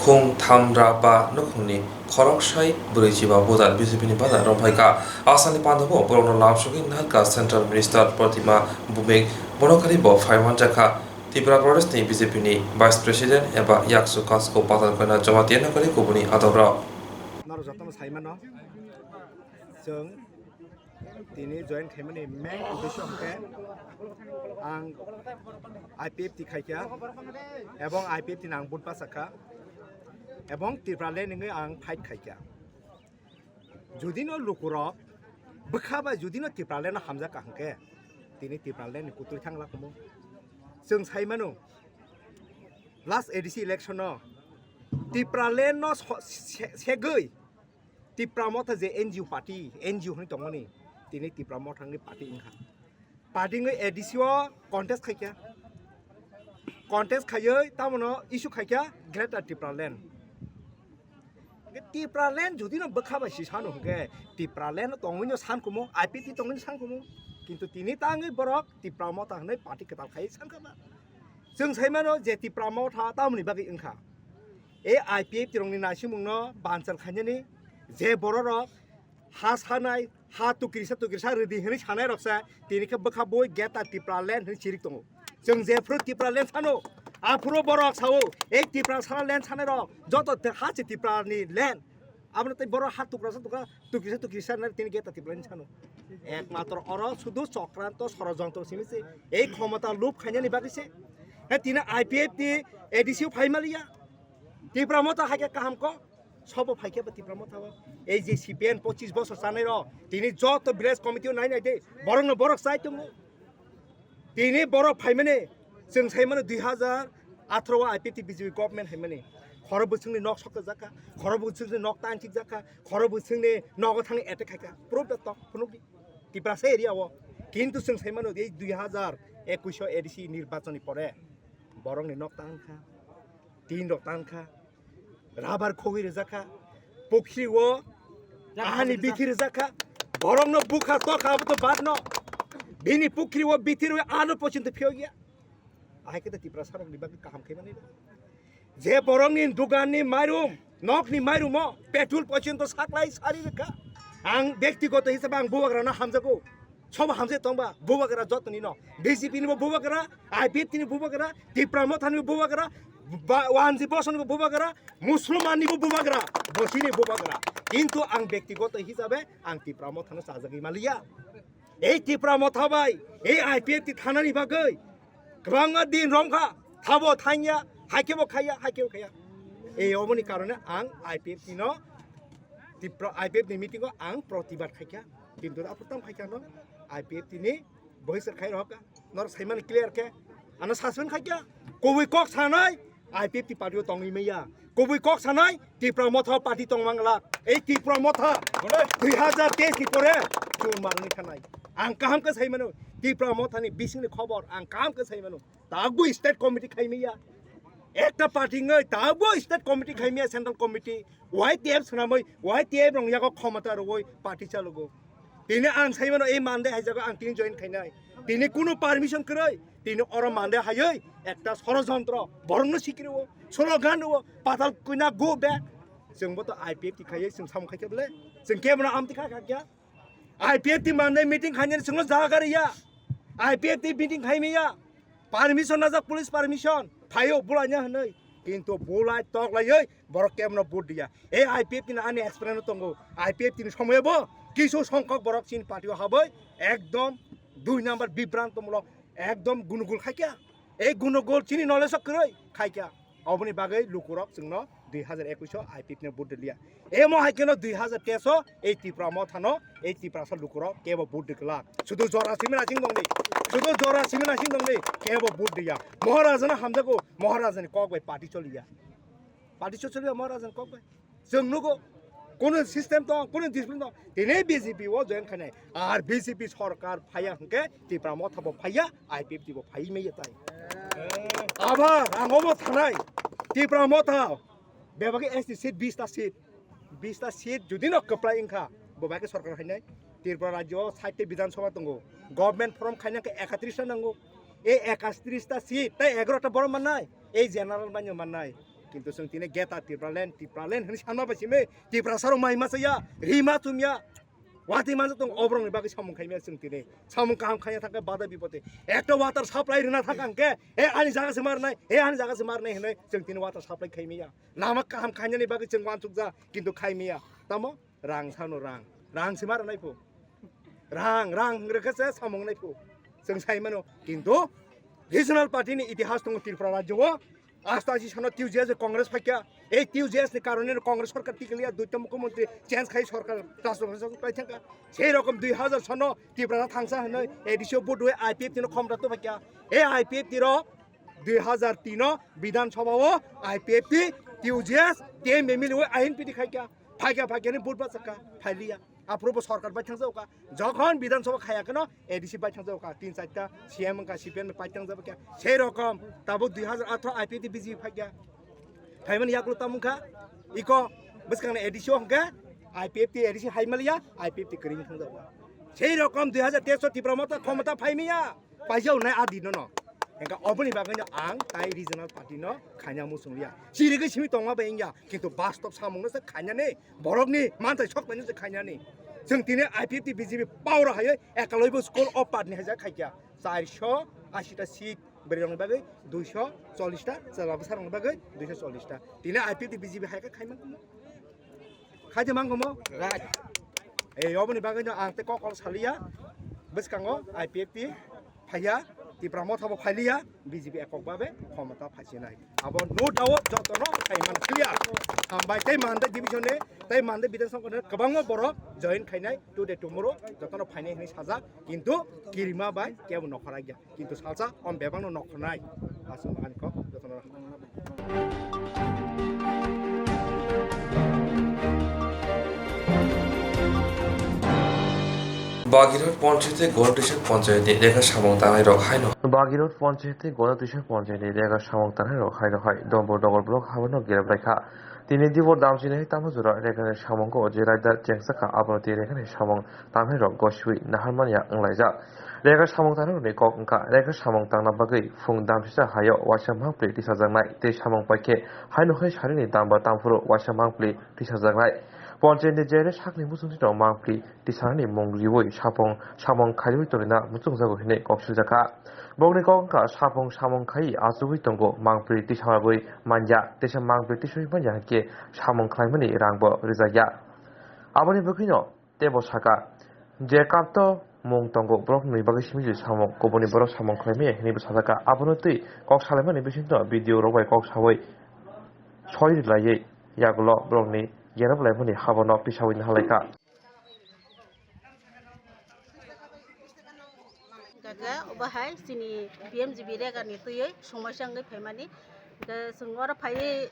khung thamra ba nukhungni khoroksai bwrwi chiba budar B J P ni bana romphai kha. A salni pandao borokno lamsogwi nai kha Central Minister Pratima Bhumik, bono karwi bo phai manjakha. Tripura Pradesh ni B J P ni Vice President eba yaksu kasko patal koina Jamatia nokari kubuni adongrok. Norok jotono sai mano, chwng tini join khaimani main uddesho hwnkhe ang I P F T khaikha ebong I P F T ni ang vote bachakha ebong Tipraland wngwi ang fight khaikha. Judino lukurok bwkha bai judino Tipraland no hamjakha hwnkhe tini Tipraland ni kutui thangla kumo. Chwng sai mano last A D C election no Tipraland no so-, se-, segwi Tipra Motha je N G O party, N G O hwnwi tongmani, tini Tipra Motha hwnwi party wngkha. Party wngwi A D C o contest khaikha. Contest khaiwi tamono issue khaikha Greater Tipraland. Hwnkhe Tipraland jodi no bwkha bai si sano hwnkhe Tipraland no tongwi no san kumo, I P T tongwi no san kumo. Kintu tini tangwi borok Tipra Motha hwnwi party kwtal khai sankha ba. Chwng sai mano je Tipra Motha tamoni bagwi wngkha. E I P F T rokni naisimungno banchal khainani je bororok ha sanai, ha tukirisa tukirisa rwdi hwnwi sanai roksa tini khe bwkha bui Greater Tipraland hwnwi chirik tongo. Chwng jephuru Tipraland sano, aphuru borok sao, ei Tipra sara land sanai rok joto te ha se Tipra ni land. Abono tei borok ha tukra sa tukra, tukri sa tukri sa nai tini Greater Tipraland sano. Ekmatro oro sudu chokranto sorojontro simi se. Ei khomota lub khainani bagwi se. He tini I P F T A D C o phai maliya. Tipra Motha hai khe kaham kok. Sobo phai khe bo Tipra Motha o. Ei je C P M pochis bosor chanai rok. Tini joto village committee o nai nai de. Borok no borok chai tongo. Tini borok phaimani, chwng saimano dui hazar atharo o I P F T B J P government haimani. Khoro bwswngni nok sokjak kha, khoro bwswngni nok tanchik jak kha, khoro bwswngni nogo thangwi attack khai kha. Proof da tok phunukdi. Tiprasa area o. Kintu chwng saimano ei dui hazar ekush o A D C nirbachon ni pore borokni nok tang kha. Tin rok tang kha, rabar khogwi rijak kha, pukhri o ahani bithi rijak kha, borokno bukha tokha abo to bad no, bini pukhri o bithi rwi ano pochonto phiyok ya. Ahai khe Tiprasa rokni bagwi kaham khe mani. Je borokni duganni mairum, nokni mairumo petrol pochonto saklai sari rwkha. Ang bektigoto hisabe ang bubagrano hamjago. Sobo hamjai tongba, bubagra jotoni no. B J P ni bo bubagra, I P F T ni bubagra, Tipra Motha ni bubagra, ba-, wanji boso ni bubagra, Musulman ni bubagra, bosi ni bubagra. Kintu ang bektigoto hisabe ang Tipra Motha no chajagwi maliya. Ei Tipra Motha bai, ei I P F T thana ni bagwi kwbangma din romkha, thabo thangya, haikhe bo khaya, haikhe bo khaya. Ei oboni karone ang I P F T no Tipra I P F ni meeting o ang protibad khaikha, kintu aphuru tamo khaikha no I P F ni bohiskar khai rohorkha, norok saimani clear khe, ano suspend khaikha, kubui kok sanai I P F ni party o tongwi maya, kubui kok sanai Tipra Motha party tongmangla, ei Tipra Motha dui hazar teis ni pore chun marwni khanai, ang kaham khe saimano, Tipra Motha ni bisingni khobor ang kaham khe saimano, tabwi state committee khai maya. Ekta party wngwi tabo state committee khaimya, central committee, Y T F swnamwi, Y T F rong yago khomota rwwi party chalogo. Tini ang saimano ei Monday haijago ang tini join khainai. Tini kuno permission kwrwi, tini oro Monday haiwi ekta sorojontro, borokno sikrio, slogan rwo, patal kuina go back. Chwngbo to I P F T khaiwi chwng samung khaikhe bole, chwng kebono amtwi kha kha kya? I P F T Monday meeting khainani chwngno jaga riya. I P F T meeting khaimaya. Permission najak, police permission. Thaio bulanya hwnwi. Kintu bulai toklaiwi borok kebono vote diya. E I P F T ni ani experience tongo. I P F T ni somoyabo kisu songkhok borok chini party o habwi ekdom dui number bibranto mulok, ekdom gunugul khaikya. E gunugul chini knowledge o kwrwi khaikya. Oboni bagwi lukurok chwngno dui hazar ekwis o I P F T no vote rwliya. Emo hai kheno dui hazar teis o ei Tipra Motha no, ei Tiprasa lukurok kebo vote rwglak. Sudu jora simi nasing dongdi. Sudu jora simi nasing dongdi. Kebo vote rwya. Maharaja no hamjago. Maharaja ni kok bai party choliya. Party choliya Maharaja ni kok bai. Chwng nugo, kunu system tong, kunu discipline tong. Tini B J P o join khainai. Ar B J P sorkar phaiya hwnkhe Tipra Motha bo phaiya, I P F T bo phai maya tai. Abar ang obo thanai. Tipra Motha bebagi S T seat, bis ta seat. Bis ta seat jodi no kwplai wngkha, bo bai khe sorkar khainai. Tripura rajyo o sait ta Bidhan Sabha tongo. Government form khaina khe ekatris ta nango. E ekatris ta seat, tai egaroh ta borok mannai. Ei general manya mannai. Kintu chwng tini geta Tipraland, Tipraland hwnwi sanma bai simi Tiprasa rok mai masa ya, rima chum ya. Watwi manjak tongo, oborok ni bagwi samung khaimya chwng tini. Samung kaham khaina thangkhe badai bipoti. Ekta water supply rwna thang ang khe, e ani jaga se marnai, e ani jaga se marnai hwnwi chwng tini water supply khaimya. Lama kaham khainani bagwi chwng uansukjak, kintu khaimya. Tamo? Rang sano rang. Rang se ma rwnai pho. Rang, rang hwngrwkhe se samung nai pho. Chwng sai mano. Kintu regional party ni itihas tongo Tripura rajyo o. Astachi sano T U J S Congress phaikya. Ei T U J S ni karone no Congress sorkar tikliya, duita mukhyamantri change khai sorkar transformation khai thangkha. Sei rokom dui hazar sano Tripura thangsa hwnwi A D C o vote wi I P F T no khomra to phaikya. Ei I P F T ro dui hazar tin o Bidhan Sabha o I P F T, T U J S, T M M L o I N P T khaikya. Phaikya, phaikya ni vote bachakha, phailiya. Aphuru bo sorkar bai thangsa okha. Jokhon Bidhan Sabha khaya kheno A D C bai thangsa okha. Tin charta C M wngkha, C P M bai thangsa okha. Sei rokom tabuk dui hazar atharo I P F T B J P phaikya. Phaimani yakulu tamo wngkha. Iko bwskangni A D C o hwnkhe I P F T A D C hai maliya, I P F T kwrwini thangsa okha. Sei rokom dui hazar teis o Tipra Motha khomota phaimiya. Paijak nai a din no no. Engka oboni bagwi no ang tai regional party no khaina muchung liya. Chirigwi simi tongma bai wngya, kintu bastob samung no se khainani, borokni manthai sok bai no se khainani. Chwng tini I P F T B J P power o haiwi ekalaibo school of party ni haijak khaikya. Charso ashi ta seat bwrwi rokni bagwi, duiso chollish ta chwla bwsa rokni bagwi, duiso chollish ta. Tini I P F T B J P hai khe khaima. Khaidi mangkomo? Right. Ei, oboni bagwi no ang tei kok kok saliya. Bwskango I P F T phaiya, Tipra Motha bo phailiya, B J P ekok babe khomota phaisinai. Abo no doubt jotono khai man clear. Hambai tei Mande division ni, tei Mande Bidhan Sabha ni kwbangma borok join khainai today tomorrow jotono phainai hinwi sajak, kintu kirima bai kebo nokhora gya. Kintu salsa om bebakno nok khwnai. Aswk ani kok jotono. Bagirhat Panchayat tei Gonatisa Panchayat ni rega samung tangnai rok haino. Bagirhat Panchayat tei Gonatisa Panchayat ni rega samung tangnai rok haino hai Dombor Dogor block habano gerep raikha. Tini dibor damsini hai tamo jora rega ni samung ko je raidar chengsakha abono tei rega ni samung tangnai rok goswi naharmani ya wnglaijak. Rega samung tangnai rokni kok wngkha, rega samung tangna bagwi phung damsisa haio waisa mangpli tisajaknai tei samung paikhe haino hai sarini damba tamphuru waisa mangpli tisajaknai. Ponchayatni jere sakni muchungtwi rok mangpli tisanani mung riwi sapung samung khaiwi tonina muchungjago hinwi kok siljakha. Bokni kok wngkha sapung samung khai achugwi tongo mangpli tisawagwi manya, teisa mangpli tiswi manya hinkhe samung khlaimani rangbo rijakya. Aboni bagwino teibo saka, je kapto mung tongo, borokni bagwi simi se samung, kubuni borok samung khlaimaya hinwi bo sajaka. Abono twi kok salaimani bisingo video rok bai kok sawi soi rilaiwi yagulo borokni yerap laimani habano tisawi nahalaikha. Hingkha khe obo hai chini P M G B rega ni twiwi somoisa wngwi phaimani. Hingkhe chwng oro phaiwi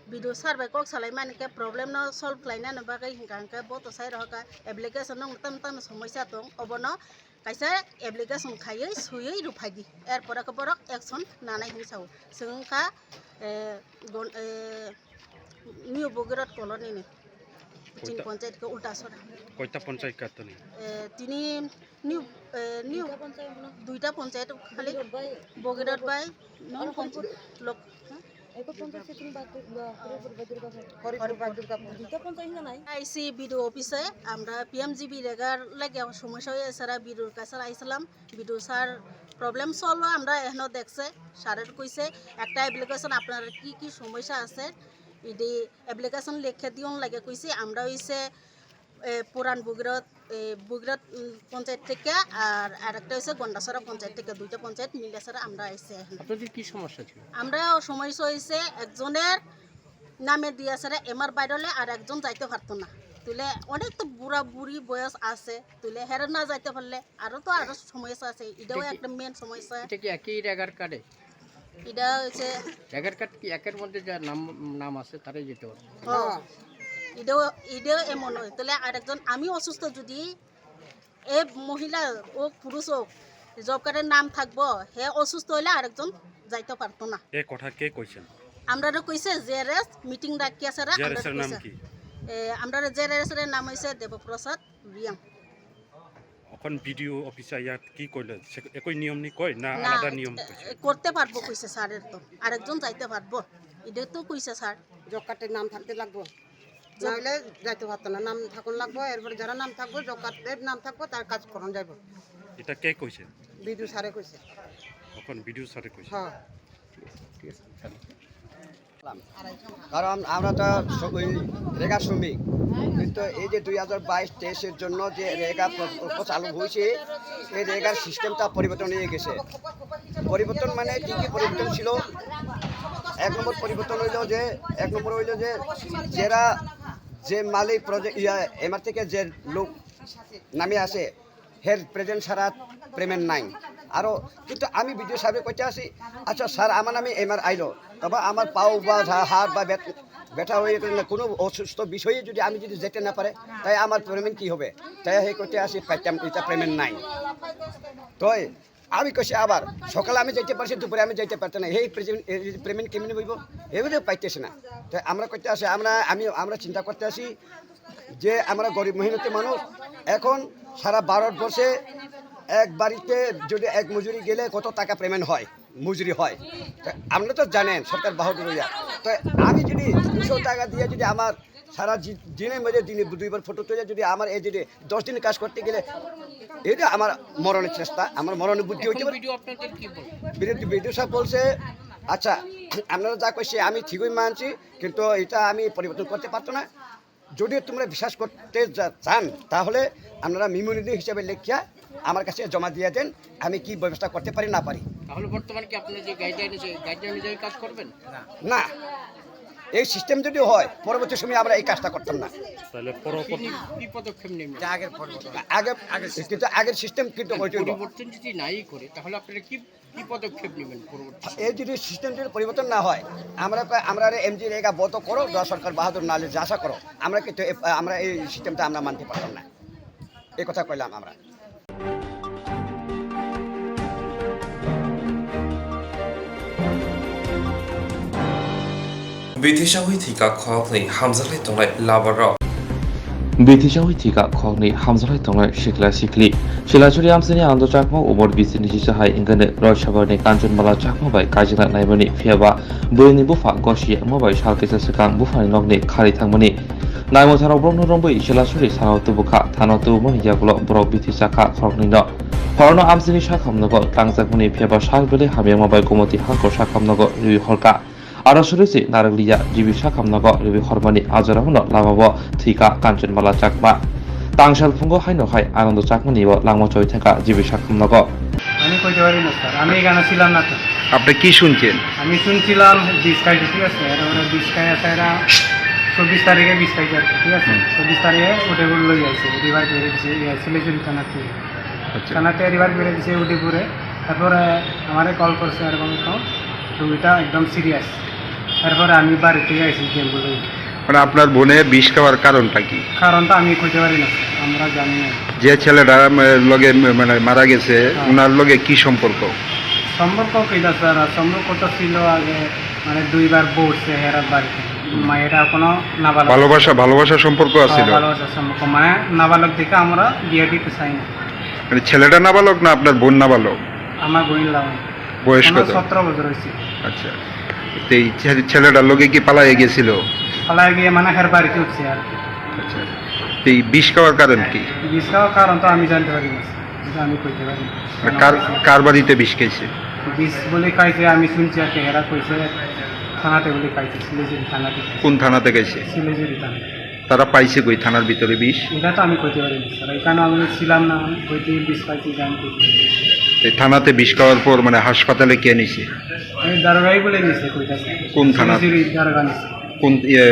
B D O sir bai kok salaimani khe problem no solve khlainani bagwi hingkha hingkhe bo to sai rohorkha application no mwtam mwtam somoisa tong obono Kaisa application khaiwi swiwi rwphaidi, erpore khe borok action nanai hinwi sao. Chwng wngkha, eh, gon-, eh, New Bogirot Colony ni. Kuching Koita, panchayat khe Ultasora. Koita panchayat ka tini? Eh, tini New, eh, New duita panchayat khali Bogirot bai non panchayat lok. Eko panchayat se tini ba, ba, Haripurbhai Durgapur. Haripurbhai Durgapur. Duita panchayat hinga nai. Aisi B D O office e amra P M G B regar lage somosya hoye sara B D O kasar aisalam. B D O sir problem solve আমরা এখনো দেখছে, স্যারের কইছে একটা অ্যাপ্লিকেশন আপনার কি কি সমস্যা আছে, ইডি অ্যাপ্লিকেশন লিখে দিউন লাগে কইছে। আমরা হইছে, এ, পুরান বুগরত, এ, বুগরত, উম, পঞ্চায়েত থেকে আর আরেকটা হইছে গন্ডাছড়া পঞ্চায়েত থেকে, দুইটা পঞ্চায়েত মিলে স্যার আমরা আইছে এখন। আপনাদের কি সমস্যা ছিল? আমরা সমস্যা হইছে একজনের নামে দিয়া স্যার এমআর বাইরলে আর একজন যাইতে পারতো না, তুলে অনেক তো বুড়া বুড়ি বয়স আছে, তুলে হেরে না যাইতে পারলে আরো তো আরো সমস্যা আছে, এটাও এটা কি, একটা মেইন সমস্যা। এটা কি একই রেগার কার্ডে? এটা হচ্ছে রেগার কার্ড কি একের মধ্যে যার নাম, নাম আছে তারাই যেতে পারবে? হ্যাঁ। এটাও, এটাও এমন হয়। তাহলে আরেকজন, আমি অসুস্থ যদি এ মহিলা হোক পুরুষ হোক, জব কার্ডের নাম থাকবো, হে অসুস্থ হইলে আরেকজন যাইতে পারতো না। এ কথা কে কইছেন? আমরারে কইছে জেআরএস মিটিং ডাকিয়া স্যার। জেআরএস এর নাম কি? এ, আমরারে জেআরএস এর নাম হইছে দেবপ্রসাদ রিয়াং। এখন বিডিও অফিসে আইয়া কি কইলে? সে একই নিয়ম নি কয় না না, আলাদা নিয়ম এ, কইছে? এ, করতে পারবো কইছে স্যারের তো, আরেকজন যাইতে পারবো, এটা তো কইছে স্যার। জব কার্ডের নাম থাকতে লাগবো, জব- নাহলে যাইতে পারতো না। নাম থাকুন লাগবো, এরপরে যারা নাম থাকবো, জব কার্ডের নাম থাকবো, তার কাজ করানো যাইবো। এটা কে কইছে? বিডিও স্যারে কইছে। এখন বিডিও স্যারে কইছে। হ্যাঁ। ঠিক আছে। কারণ আমরা তো স-, ওই রেগা শ্রমিক, কিন্তু এই যে দুই হাজার বাইশ তেইশের জন্য যে রেগা প্রকল্প চালু হয়েছে, এই রেগার সিস্টেমটা পরিবর্তন হয়ে গেছে। পরিবর্তন মানে কি কি পরিবর্তন ছিল? এক নম্বর পরিবর্তন হইলো যে, এক নম্বর হইলো যে যারা, যে মালিক প্রজেক্ট, ইয়া, এমআর থেকে যে লোক নামে আসে, হের প্রেজেন্ট ছাড়া পেমেন্ট নাই। আরো কিন্তু আমি বিডিও সাহেব কইতে আসি, আচ্ছা স্যার, আমার নামে এমআর আইলো, তবে আমার পাও বা হা-, হাত বা ব্যথ-, ব্যথা হয়ে গেলে কোনো অসুস্থ বিষয়ে যদি আমি যদি যেতে না পারে, তাই আমার পেমেন্ট কি হবে? তাই হে কইতে আসি, পাইতাম, এটা পেমেন্ট নাই। তো আমি কইছি আবার, সকালে আমি যাইতে পারছি, দুপুরে আমি যাইতে পারতে না। এই প্রেজেন্ট, এই প্রেমেন্ট কেমনে হইব? এগুলো পাইতেছে না। তো আমরা করতে আসি, আমরা, আমি, আমরা চিন্তা করতে আসি যে আমরা গরিব মেহনতি মানুষ, এখন সারা ভারতবর্ষে এক বাড়িতে যদি এক মজুরি গেলে কত টাকা পেমেন্ট হয়, মজুরি হয়, তো আপনি তো জানেন সরকার বাহাদুর হইয়া। তো আমি যদি দুশো টাকা দিয়ে যদি আমার সারা জি-, দিনের মধ্যে দিনে দুইবার ফটো তুলে যদি আমার এই দিনে দশ দিন কাজ করতে গেলে, এটা আমার মরণের চেষ্টা, আমার মরণের বুদ্ধি হইতে এখন পারে। বিডিও আপনাদের কি বলে? বিডিও, বিডিও সাহেব বলছে, "আচ্ছা, আপনারা যা করছে আমি ঠিকই মানছি, কিন্তু এটা আমি পরিবর্তন করতে পারতো না। যদি তোমরা বিশ্বাস করতে যা-, চান, তাহলে আপনারা মেমোরেন্ডাম হিসেবে লেখিয়া আমার কাছে জমা দিয়ে দেন, আমি কি ব্যবস্থা করতে পারি না পারি।" তাহলে বর্তমানে কি আপনারা যে গাইডলাইন আছে, গাইডলাইন অনুযায়ী কাজ করবেন? না, এই সিস্টেম যদি হয়, পরবর্তী সময়ে আমরা এই কাজটা করতাম না। তাহলে পরবর্তী কি, কি পদক্ষেপ নেবেন? আগে, কিন্তু আগের সিস্টেম কিন্তু ওইটাই। পরিবর্তন যদি নাই করে, তাহলে আপনারা কি, কি পদক্ষেপ নেবেন পরবর্তী সময়ে? এই যদি সিস্টেম যদি পরিবর্তন না হয়, আমরা কয়, আমরা এমজি রেগা বন্ধ করো, দোয়া সরকার বাহাদুর নালে যা আশা করো, আমরা কিন্তু এ-, আমরা এই সিস্টেমটা আমরা মানতে পারতাম না। এই কথা কইলাম আমরা। Bithisawi thika khokni hamjaklai tongnai labarok. Bithisawi thika khokni hamjaklai tongnai sikla sikli. Silachuri amsini Anando Chakma umor bisini sisa hai wngkhe Roysabarni Kanchanmala Chakma bai kaijakna naimani, phiyaba bwrwini bupha gosi wngma bai sal kisa swkang buphani nokni khari thangmani. Naimwtharok borokno romwi Silachuri sanao tubukha, thanao tubumani yagulo borok bithi chakha khoroknwino. Horono amchini sakhamnogo tlangjakmani, phiyaba sak belai hamyama bai Gomoti hakor sakhamnogo riwi horkha. Aro suri se narwkliya G B sakhamnogo riwi hormani ajorao no lamao thwikha Kanchanmala Chakma. Tangsal phungo haino hai Anando Chakmani o langma choi thangkha G B sakhamnogo. আমি কইতে পারি না স্যার, আমি এখানে ছিলাম না তো। আপনি কি শুনছেন? আমি শুনছিলাম বিশ তারিখে, ঠিক আছে, এর মানে বিশ তারিখে এরা চব্বিশ তারিখে বিশ তারিখে আর কি, ঠিক আছে? হুম। চব্বিশ তারিখে উদয়পুর লই আইছে, রিভার করে দিছে, ইয়ে, সিলেচুরি থানা থেকে। আচ্ছা। থানাতে রিভার করে দিছে উদয়পুরে। তারপরে আমারে কল করছে এরকম তো, রুগীটা একদম সিরিয়াস। তারপরে আমি বাড়ি থেকে আইছি, ক্যাম্পে লই। মানে আপনার বোনের বিষ খাওয়ার কারণটা কি? কারণটা আমি কইতে পারি না স্যার, আমরা জানি না। যে ছেলেটা, উম, লগে, উম, মানে মারা গেছে, হ্যাঁ। ওনার লগে কি সম্পর্ক? সম্পর্ক কিটা স্যার? সম্পর্ক তো ছিল আগে, মানে দুইবার বউ উঠছে হেরার বাড়িতে। হুম। মা, এটা কোনো নাবালক। ভালোবাসা, ভালোবাসার সম্পর্ক হ্যাঁ, আছিল? ভালোবাসার সম্পর্ক। মানে নাবালক দেখে আমরা বিয়ে দিতে চাই না। মানে ছেলেটা নাবালক না আপনার বোন নাবালক? আমার বোন নাবালক। বয়স কত? সতেরো বছর হয়েছে। আচ্ছা। তো এই ছে-, ছেলেটার লগে কি পালাইয়া গেছিল? পালাইয়া গিয়ে মানে হের বাড়িতে উঠছে আর কি। আচ্ছা। তো এই বিষ খাওয়ার কারণ কি? বিষ খাওয়ার কারণ তো আমি জানতে পারি না, এটা আমি কইতে পারি না। মানে কার, কার বাড়িতে বিষ খাইছে? বিষ বলে খাইছে, আমি শুনছি আর কি, হেরা কইছে থানাতে বলে খাইছে, সিলেজুরি থানাতে খাইছে। কোন থানাতে খাইছে? সিলেজুরি থানা। তারা পাইছে কই থানার ভিতরে বিষ? এটা তো আমি কইতে পারি না স্যার, এখানে আমি ছিলাম না, আমি কইতে বিষ পাইছি এটা আমি কইতে পারি না। এই থানাতে বিষ খাওয়ার পর মানে হাসপাতালে কে নিছে? আমি দারোগাই বলে নিছে কইতাছে। কোন থানা? সিলেজুরি দারোগা নিছে। কোন, ইয়ে,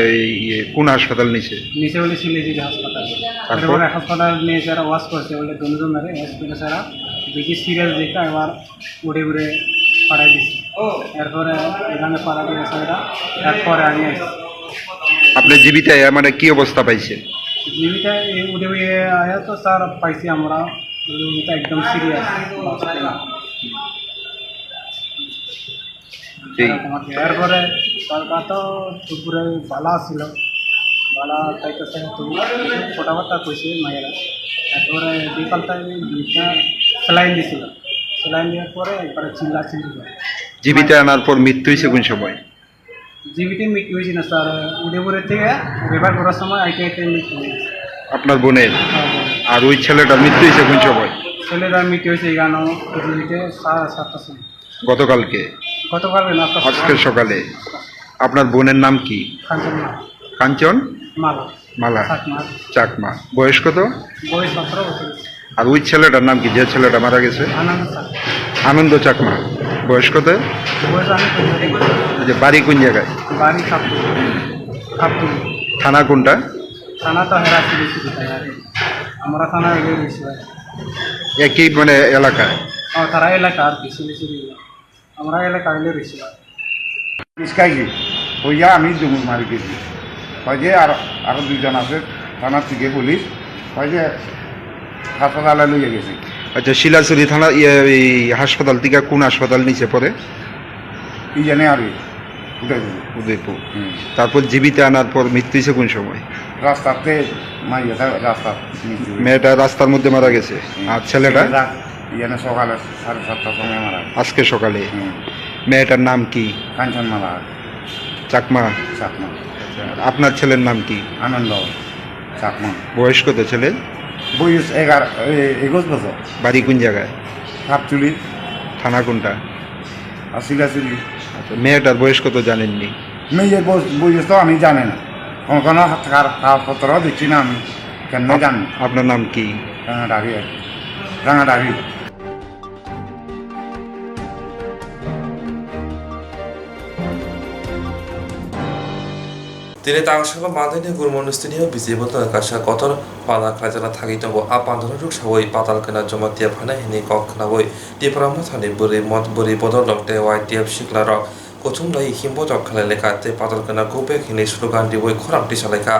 ইয়ে, কোন হাসপাতাল নিছে? নিছে বলে সিলেজুরি হাসপাতাল। তারপর? তারপরে হাসপাতাল নিয়ে যারা ওয়াশ করছে বলে দুজন ধরে ওয়াশ করে সারা দেখি সিরিয়াস দেখে আবার উড়ে উড়ে পাঠাই দিছে। এরপরে এখানে পাঠাই দিয়ে গেছে এরা, এরপরে আমি আইছি। আপনি জীবিত আয়া মানে কি অবস্থা পাইছেন? জীবিত এই উড়ে উড়ে আয়া তো স্যার পাইছি আমরা, উড়ে উড়ে তো একদম সিরিয়াস। জি। এরকম আর কি। এরপরে তার তো দুপুরে বালা ছিল, বালা তাই তো সে তো কথাবার্তা কইছে মায়েরা। এরপরে বিকাল টাইমে দুইটা স্যালাইন দিছিল, স্যালাইন দেওয়ার পরে একবারে চিল্লা চিল্লি করে। জীবিত আনার পর মৃত্যু হয়েছে কোন সময়? জীবিত মৃত্যু হয়েছে না স্যার, উদয়পুরের থেকে রেফার করার সময় আইতে আইতে মৃত্যু হয়েছে। আপনার বোনের? হ্যাঁ, বোনের। আর ওই ছেলেটার মৃত্যু হয়েছে কোন সময়? ছেলেটার মৃত্যু হয়েছে এখানে পৃথিবীতে সাড়ে সাতটার সময়। গতকালকে? গতকালকে না, আজকে। আজকে সকালে। আপনার বোনের নাম কি? কাঞ্চন মালা। কাঞ্চন? মালা। মালা। চাকমা। চাকমা। বয়স কত? বয়স সতেরো বছর। আর ওই ছেলেটার নাম কি, যে ছেলেটা মারা গেছে? আনন্দ চাকমা। আনন্দ চাকমা। বয়স কত? বয়স আমি কই জানি। এই যে বাড়ি কোন জায়গায়? বাড়ি খাপতুলি। খাপতুলি। থানা কোনটা? থানা তো হেরা সিলেজুরি থানা। আমরা থানা এগিয়ে গেছি ভাই। একই মানে এলাকায়? ও, তারা এলাকা আর কি, সিলেজুরি। আমরা এলাকা হইলে বেশি হয়। ইসকাইলি হইয়া আমি জুমুর মারি গেছি। হয় যে আর, আরো দুইজন আছে থানা থেকে পুলিশ, হয় যে হাসপাতালে লইয়া গেছে। আচ্ছা, শিলাচুরি থানা, ইয়ে, এই হাসপাতাল থেকে কোন হাসপাতাল নিচে পড়ে? কি জানে আর কি, উদয়পুর। উদয়পুর। হুম। তারপর জীবিত আনার পর মৃত্যু হয়েছে কোন সময়? রাস্তাতে মাইয়াটা রাস্তা মৃত্যু হয়েছে। মেয়েটা রাস্তার মধ্যে মারা গেছে। হুম। আর ছেলেটা? ছেলেটা ইয়ানে সকালে সাড়ে সাতটার সময় মারা গেছে। আজকে সকালে? হুম। মেয়েটার নাম কি? কাঞ্চনমালা। চাকমা? চাকমা। আপনার ছেলের নাম কি? আনন্দ চাকমা। বয়স কত ছেলের? বয়স এগারো, এ, একুশ বছর। বাড়ি কোন জায়গায়? খাপতুলি। থানা কোনটা? আর শিলাচুরি। আচ্ছা, মেয়েটার বয়স কত জানেননি? মেয়ের বয়স, বয়স তো আমি জানি না, কোনো, কোনো কার, কাগজপত্র দেখছি না আমি, কেমনে আপ-, জানি? আপনার নাম কি? রাঙাডাবি, রাঙাডাবি। Tini tang salo mandeni gurmoni stini o bisi boto kaisa kotor pala khlaijana thagwi tongo. A pandano ruksawi patal kena Jamatia phainai hwnwi kok khnawi Tipra Mothani bwrwi mod-, bwrwi bodol rok tei Y T F sikla rok kuthum lai himbo rok khlai lekha tei patal kena go back hwnwi slogan riwi khorang tisa laikha.